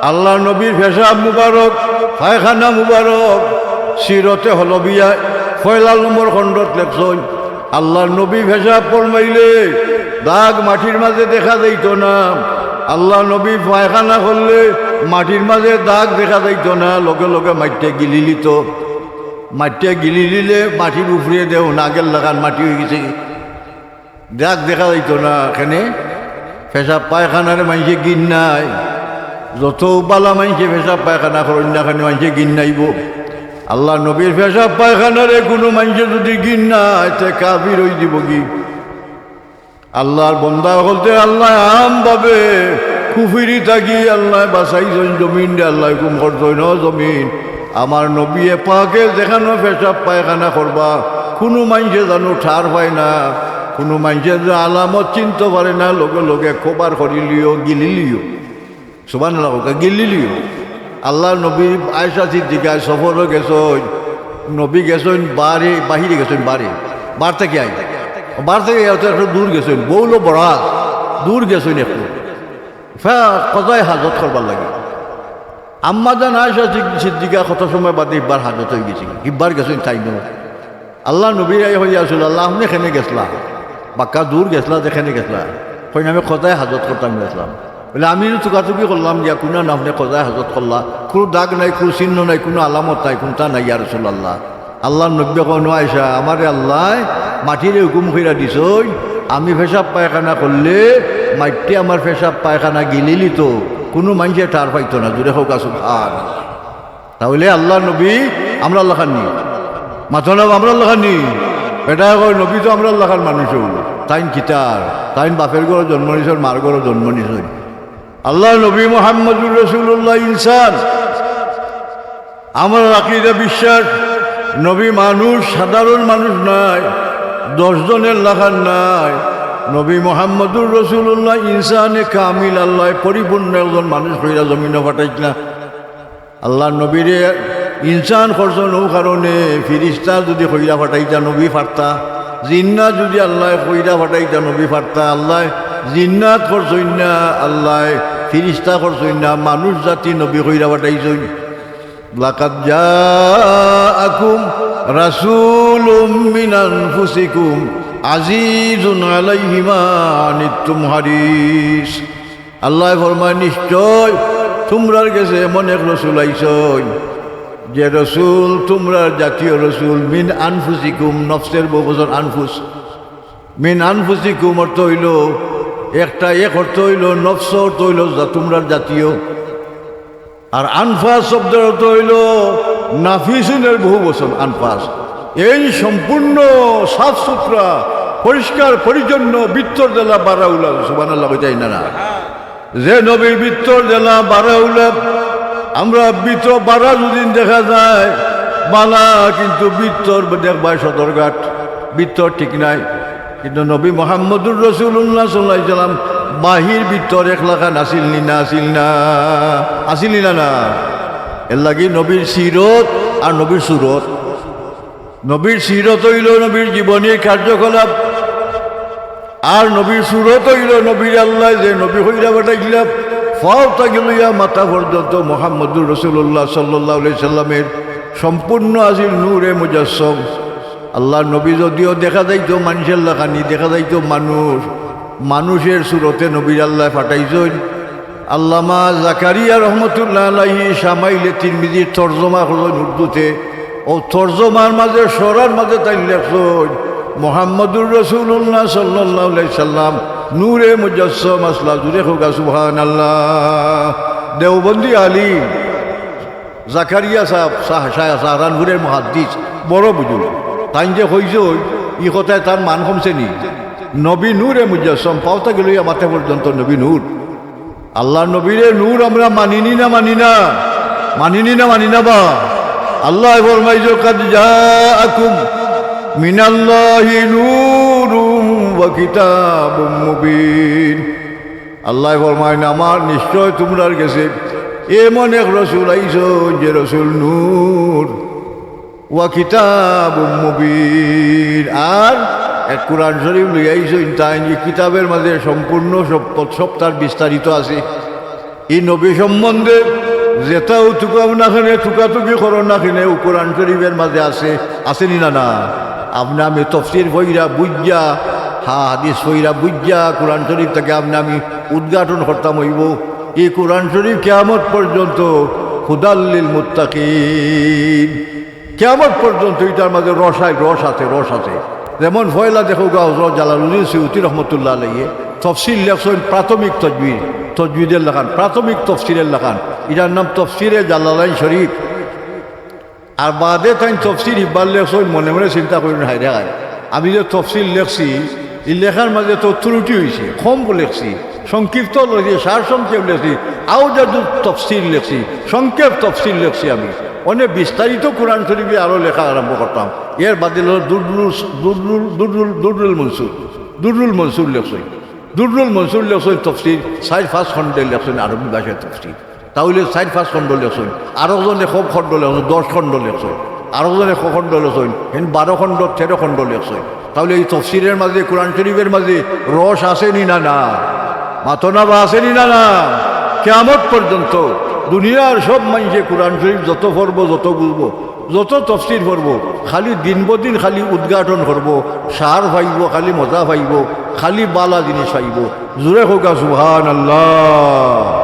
আল্লাহর নবীর পেশাব মুবারক, পায়খানা মুবারক। সিরতে হলবিয়া পয়লা নম্বর খণ্ডত লেখছইন, আল্লাহর নবী পেশাব ফরমাইলে দাগ মাটির মাঝে দেখা যাইতো না। আল্লাহর নবী পায়খানা করলে মাটির মাঝে দাগ দেখা যাইতো না, লগে লগে মাটিয়ে গিলি লিতো। মাটিয়ে গিলি লিলে মাটির উপরে দেও নাগের লাখান মাটি অইগেছে। দাগ দেখা যাইতো না। কেনে? পেশাব পায়খানারে মানষে ঘিন্নায়। যত বালা মানষে পেশাব পায়খানা করইন না কেনে, মানষে ঘিন্নাইবো। আল্লাহর নবীর পেশাব পায়খানারে কুনু মানষে যুদি ঘিন্নায়, তে কাফির অইযিবোগি। আল্লাহর বন্দা অকলতে আল্লায় আমভাবে কুফুরি থাকি আল্লায় বাচাইছইন, জমিনরে আল্লায় হুকুম করছইন, "ও জমিন, আমার নবীয়ে পাকে যেখানো পেশাব পায়খানা করবা, কুনু মানষে যেন ঠার পায় না, কুনু মানষে যেন আলামত চিনতো পারে না, লগে লগে কভার করিলিও, গিলিলিও।" সুবহানাল্লাহ কউক্কা, গিলিলিও। আল্লাহর নবী আয়েশা সিদ্দিকায় সফরো গেছইন, নবী গেছইন বারে, বাহিরে গেছইন বারে, বার থাকি আইয়া, বার থাকি আইয়া তো একটু দূর গেছইন, বউলো বড়া দূর গেছইন একটু, ফে-, কজায়ে হাজত করবার লাগি। আম্মাজান আয়েশা সিদ্দিকা কত সময় বাদে ইবার হাজত অইগেছে, ইবার গেছইন তাইন। আল্লাহর নবীয়ে কইয়া, "রাসুলাল্লাহ, আপনে কেনে গেছলা? বাক্কা দূর গেছলা যে, কেনে গেছলা?" কইন, "আমি কজায়ে হাজত করতাম গেছলাম।" বলে, "আমি তুকাতুকি করলাম গিয়া, কুনান আপনে কজায়ে হাজত করলা, কুনু দাগ নাই, কুনু চিহ্ন নাই, কুনু আলামত নাই, কুনতা নাই, ইয়া রাসুলাল্লাহ।" আল্লাহর নবীয়ে কইন, "ও আয়েশা, আমারে আল্লায় মাটিরে হুকুম কইরা দিছইন, আমি পেশাব পায়খানা করলে মাটিয়ে আমার পেশাব পায়খানা গিলিলিতো, কুনু মানষে ঠার পাইতো না।" জুরে কউক্কা সুবহান। তাইলে আল্লাহর নবী আমরার লাখান নি? মাতো না, আমরার লাখান নি? বেটায় কয়, "নবী তো আমরার লাখান মানুষ অইল, তাইন কিতার? তাইন বাপের ঘরো জন্ম নিছইন, মার ঘরো জন্ম নিছইন।" আল্লাহর নবী মুহাম্মদুর রাসুলুল্লাহ ইনসান। আমরার আকিদা বিশ্বাস, নবী মানুষ, সাধারণ মানুষ নায়, দশ জনের লাখান নায়। নবী মুহাম্মদুর রাসুলুল্লাহ ইনসানে কামিল, আল্লায় পরিপূর্ণ একজন মানুষ কইরা জমিনো পাঠাইছলা। আল্লাহর নবীরে ইনসান করছইন অউ কারণে, ফিরিস্তা যুদি কইরা পাঠাইতা নবী পারতা, জিন্নাত যুদি আল্লায় কইরা পাঠাইতা নবী পারতা, আল্লায় জিন্নাত করছইন না, আল্লায় ফিরিস্তা করছইন না, মানুষ জাতি নবী কইরা পাঠাইছইন। লাকাদ জাআকুম রাসূলুম মিন আনফুসিকুম আজিজুন আলাইহি মা আনিতুম হারিস। আল্লায় ফরমায়, "নিশ্চয় তুমরার গেছে এমন এক রসুল আইছইন, যে রসুল তুমরার জাতীয় রসুল, মিন আনফুসিকুম", নফসের বহুবচন আনফুস, মিন আনফুসিকুম অর্থ অইলো একটা, এক অর্থ অইলো নফস, অর্থ অইলো যা তুমরার জাতীয়। আর আনফাস শব্দের অর্থ অইলো নাফিসিনের বহুবচন আনফাস। এই সম্পূর্ণ সাফ সুতরা, পরিষ্কার পরিচ্ছন্ন, ভিতর দেলা বারাউলা, সুবহানাল্লাহ কইতায় না না? যে নবীর ভিতর দেলা বারাউলা, আমরা ভিতর বারা যুদি দেখা যায় বালা, কিন্তু ভিতর দেখবায় সদরঘাট, ভিতর ঠিক নাই। কিন্তু নবী মুহাম্মদুর রাসূলুল্লাহ সাল্লাল্লাহু আলাইহি ওয়াসাল্লাম বাহির ভিতর এক লাখান আছিল নি না, আছিল না, আছিল নি না, না? এর লাগি নবীর সিরত আর নবীর সুরত। নবীর সিরত অইলো নবীর জীবনীর কার্যকলাপ, আর নবীর সুরত অইলো নবীর আল্লায় যে নবী কইরা পাঠাইছলা, পাও থাকি লইয়া মাথা পর্যন্ত মুহাম্মদুর রাসূলুল্লাহ সাল্লাল্লাহু আলাইহি সাল্লামের সম্পূর্ণ আছিল নূরে মুজাসসম। আল্লাহর নবী যদিও দেখা যাইতো মানষের লাখানি, দেখা যাইতো মানুষ, মানুষের সুরতে নবীর আল্লায় পাঠাইছইন। আল্লামা জাকারিয়া রহমতুল্লাহ আলাইহি শামাইলে তিরমিজির তর্জমা করছইন উর্দুতে। অউ তর্জমার মাঝে, শরার মাঝে তাইন লেখছইন, মুহাম্মদুর রাসূলুল্লাহ সাল্লাল্লাহু আলাইহি সাল্লাম নূরে মুজাসসম আছলা। জুরে কউক্কা সুবহানাল্লাহ। দেওবন্দি আলিম। জাকারিয়া সাব, সাহ-, সাহ-, সাহারানপুরের মুহাদ্দিস, বড় বুজুর্গ। তাইন যে কইছইন, ই কথায় তান মান কমছে নি? নবী নূরে মুজাসসম, পাও থাকি লইয়া মাথা পর্যন্ত নবী নূর। আল্লাহর নবীরে নূর আমরা মানি নি না মানি না? মানি নি না মানি না বা? আল্লায় ফরমাইছইন, "কাদ জাআকুম মিনাল্লাহি নূরুম ওয়া কিতাবুম মুবিন।" আল্লায় ফরমাইন, "আমার নিশ্চয় তুমরার গেছে এমন এক রসুল আইছইন যে রসুল নূর, ওয়া কিতাবুম মুবিন, আর এক কোরআন শরীফ লইয়া আইছইন তাইন। ই কিতাবের মাঝে সম্পূর্ণ সব, সব তার বিস্তারিত আছে। ই নবী সম্বন্ধে যেতাউ তুকাও না কেনে, তুকাতুকি করো না কেনে, অউ কোরআন শরীফের মাঝে আছে, আছে নি না না? আপনে আমি তফসির পইরা বুঝিয়া, হা, হাদিস পইরা বুঝিয়া, কোরআন শরীফ থাকি আপনে আমি উদ্ঘাটন করতাম অইবো। ই কোরআন শরীফ কিয়ামত পর্যন্ত হুদাল লিল মুত্তাকিন। কিয়ামত পর্যন্ত ইটার মাঝে রস আই-, রস আছে, রস আছে। যেমন পয়লা দেখউক্কা হজরত জালালউদ্দিন সুয়ুতী রহমতুল্লাহ আলাইহে তফসির লেখছইন প্রাথমিক তজবিদ, তজবিদের লাখান, প্রাথমিক তফসিরের লাখান। ইটার নাম তফসিরে জালালাইন শরীফ। আর বাদে তাইন তফসির ইবার লেখছইন, মনে মনে চিন্তা করইন, হায়রে হায়, আমি যে তফসির লেখছি, ই লেখার মাঝে তো ত্রুটি অইছে, কম লেখছি, সংক্ষিপ্ত লেখছি, সারসংক্ষেপ লেখছি, আওজাজু তফসির লেখছি, সংক্ষেপ তফসির লেখছি আমি। অনে বিস্তারিত কোরআন শরীফে আরো লেখা আরম্ভ করতাম। এর বাদে অইলো দুররুল, দুররুল, দুররুল, দুররুল মনসুর, দুররুল মনসুর লেখছইন। দুররুল মনসুর লেখছইন তফসির, চাইর পাঁচ খণ্ডে লেখছইন আরবি ভাষায় তফসির। তাইলে চাইর পাঁচ খণ্ড লেখছইন, আরকজনে কম খণ্ড লেখছইন, দশ খণ্ড লেখছইন, আরকজনে ক খণ্ড লেখছইন, হেন বারো খণ্ড, তেরো খণ্ড লেখছইন। তাইলে ই তফসিরের মাঝে, কোরআন শরীফের মাঝে রস আছে নি না না? মাতো না বা আছে নি না না? কিয়ামত পর্যন্ত দুনিয়ার সব মানষে কোরআন শরীফ যত পড়বো, যত বুঝবো, যত তফসির পড়বো, খালি দিন বদিন খালি উদ্ঘাটন করবো, সার পাইবো, খালি মজা পাইবো, খালি বালা জিনিস পাইবো। জোরে কউক্কা সুবহানাল্লাহ।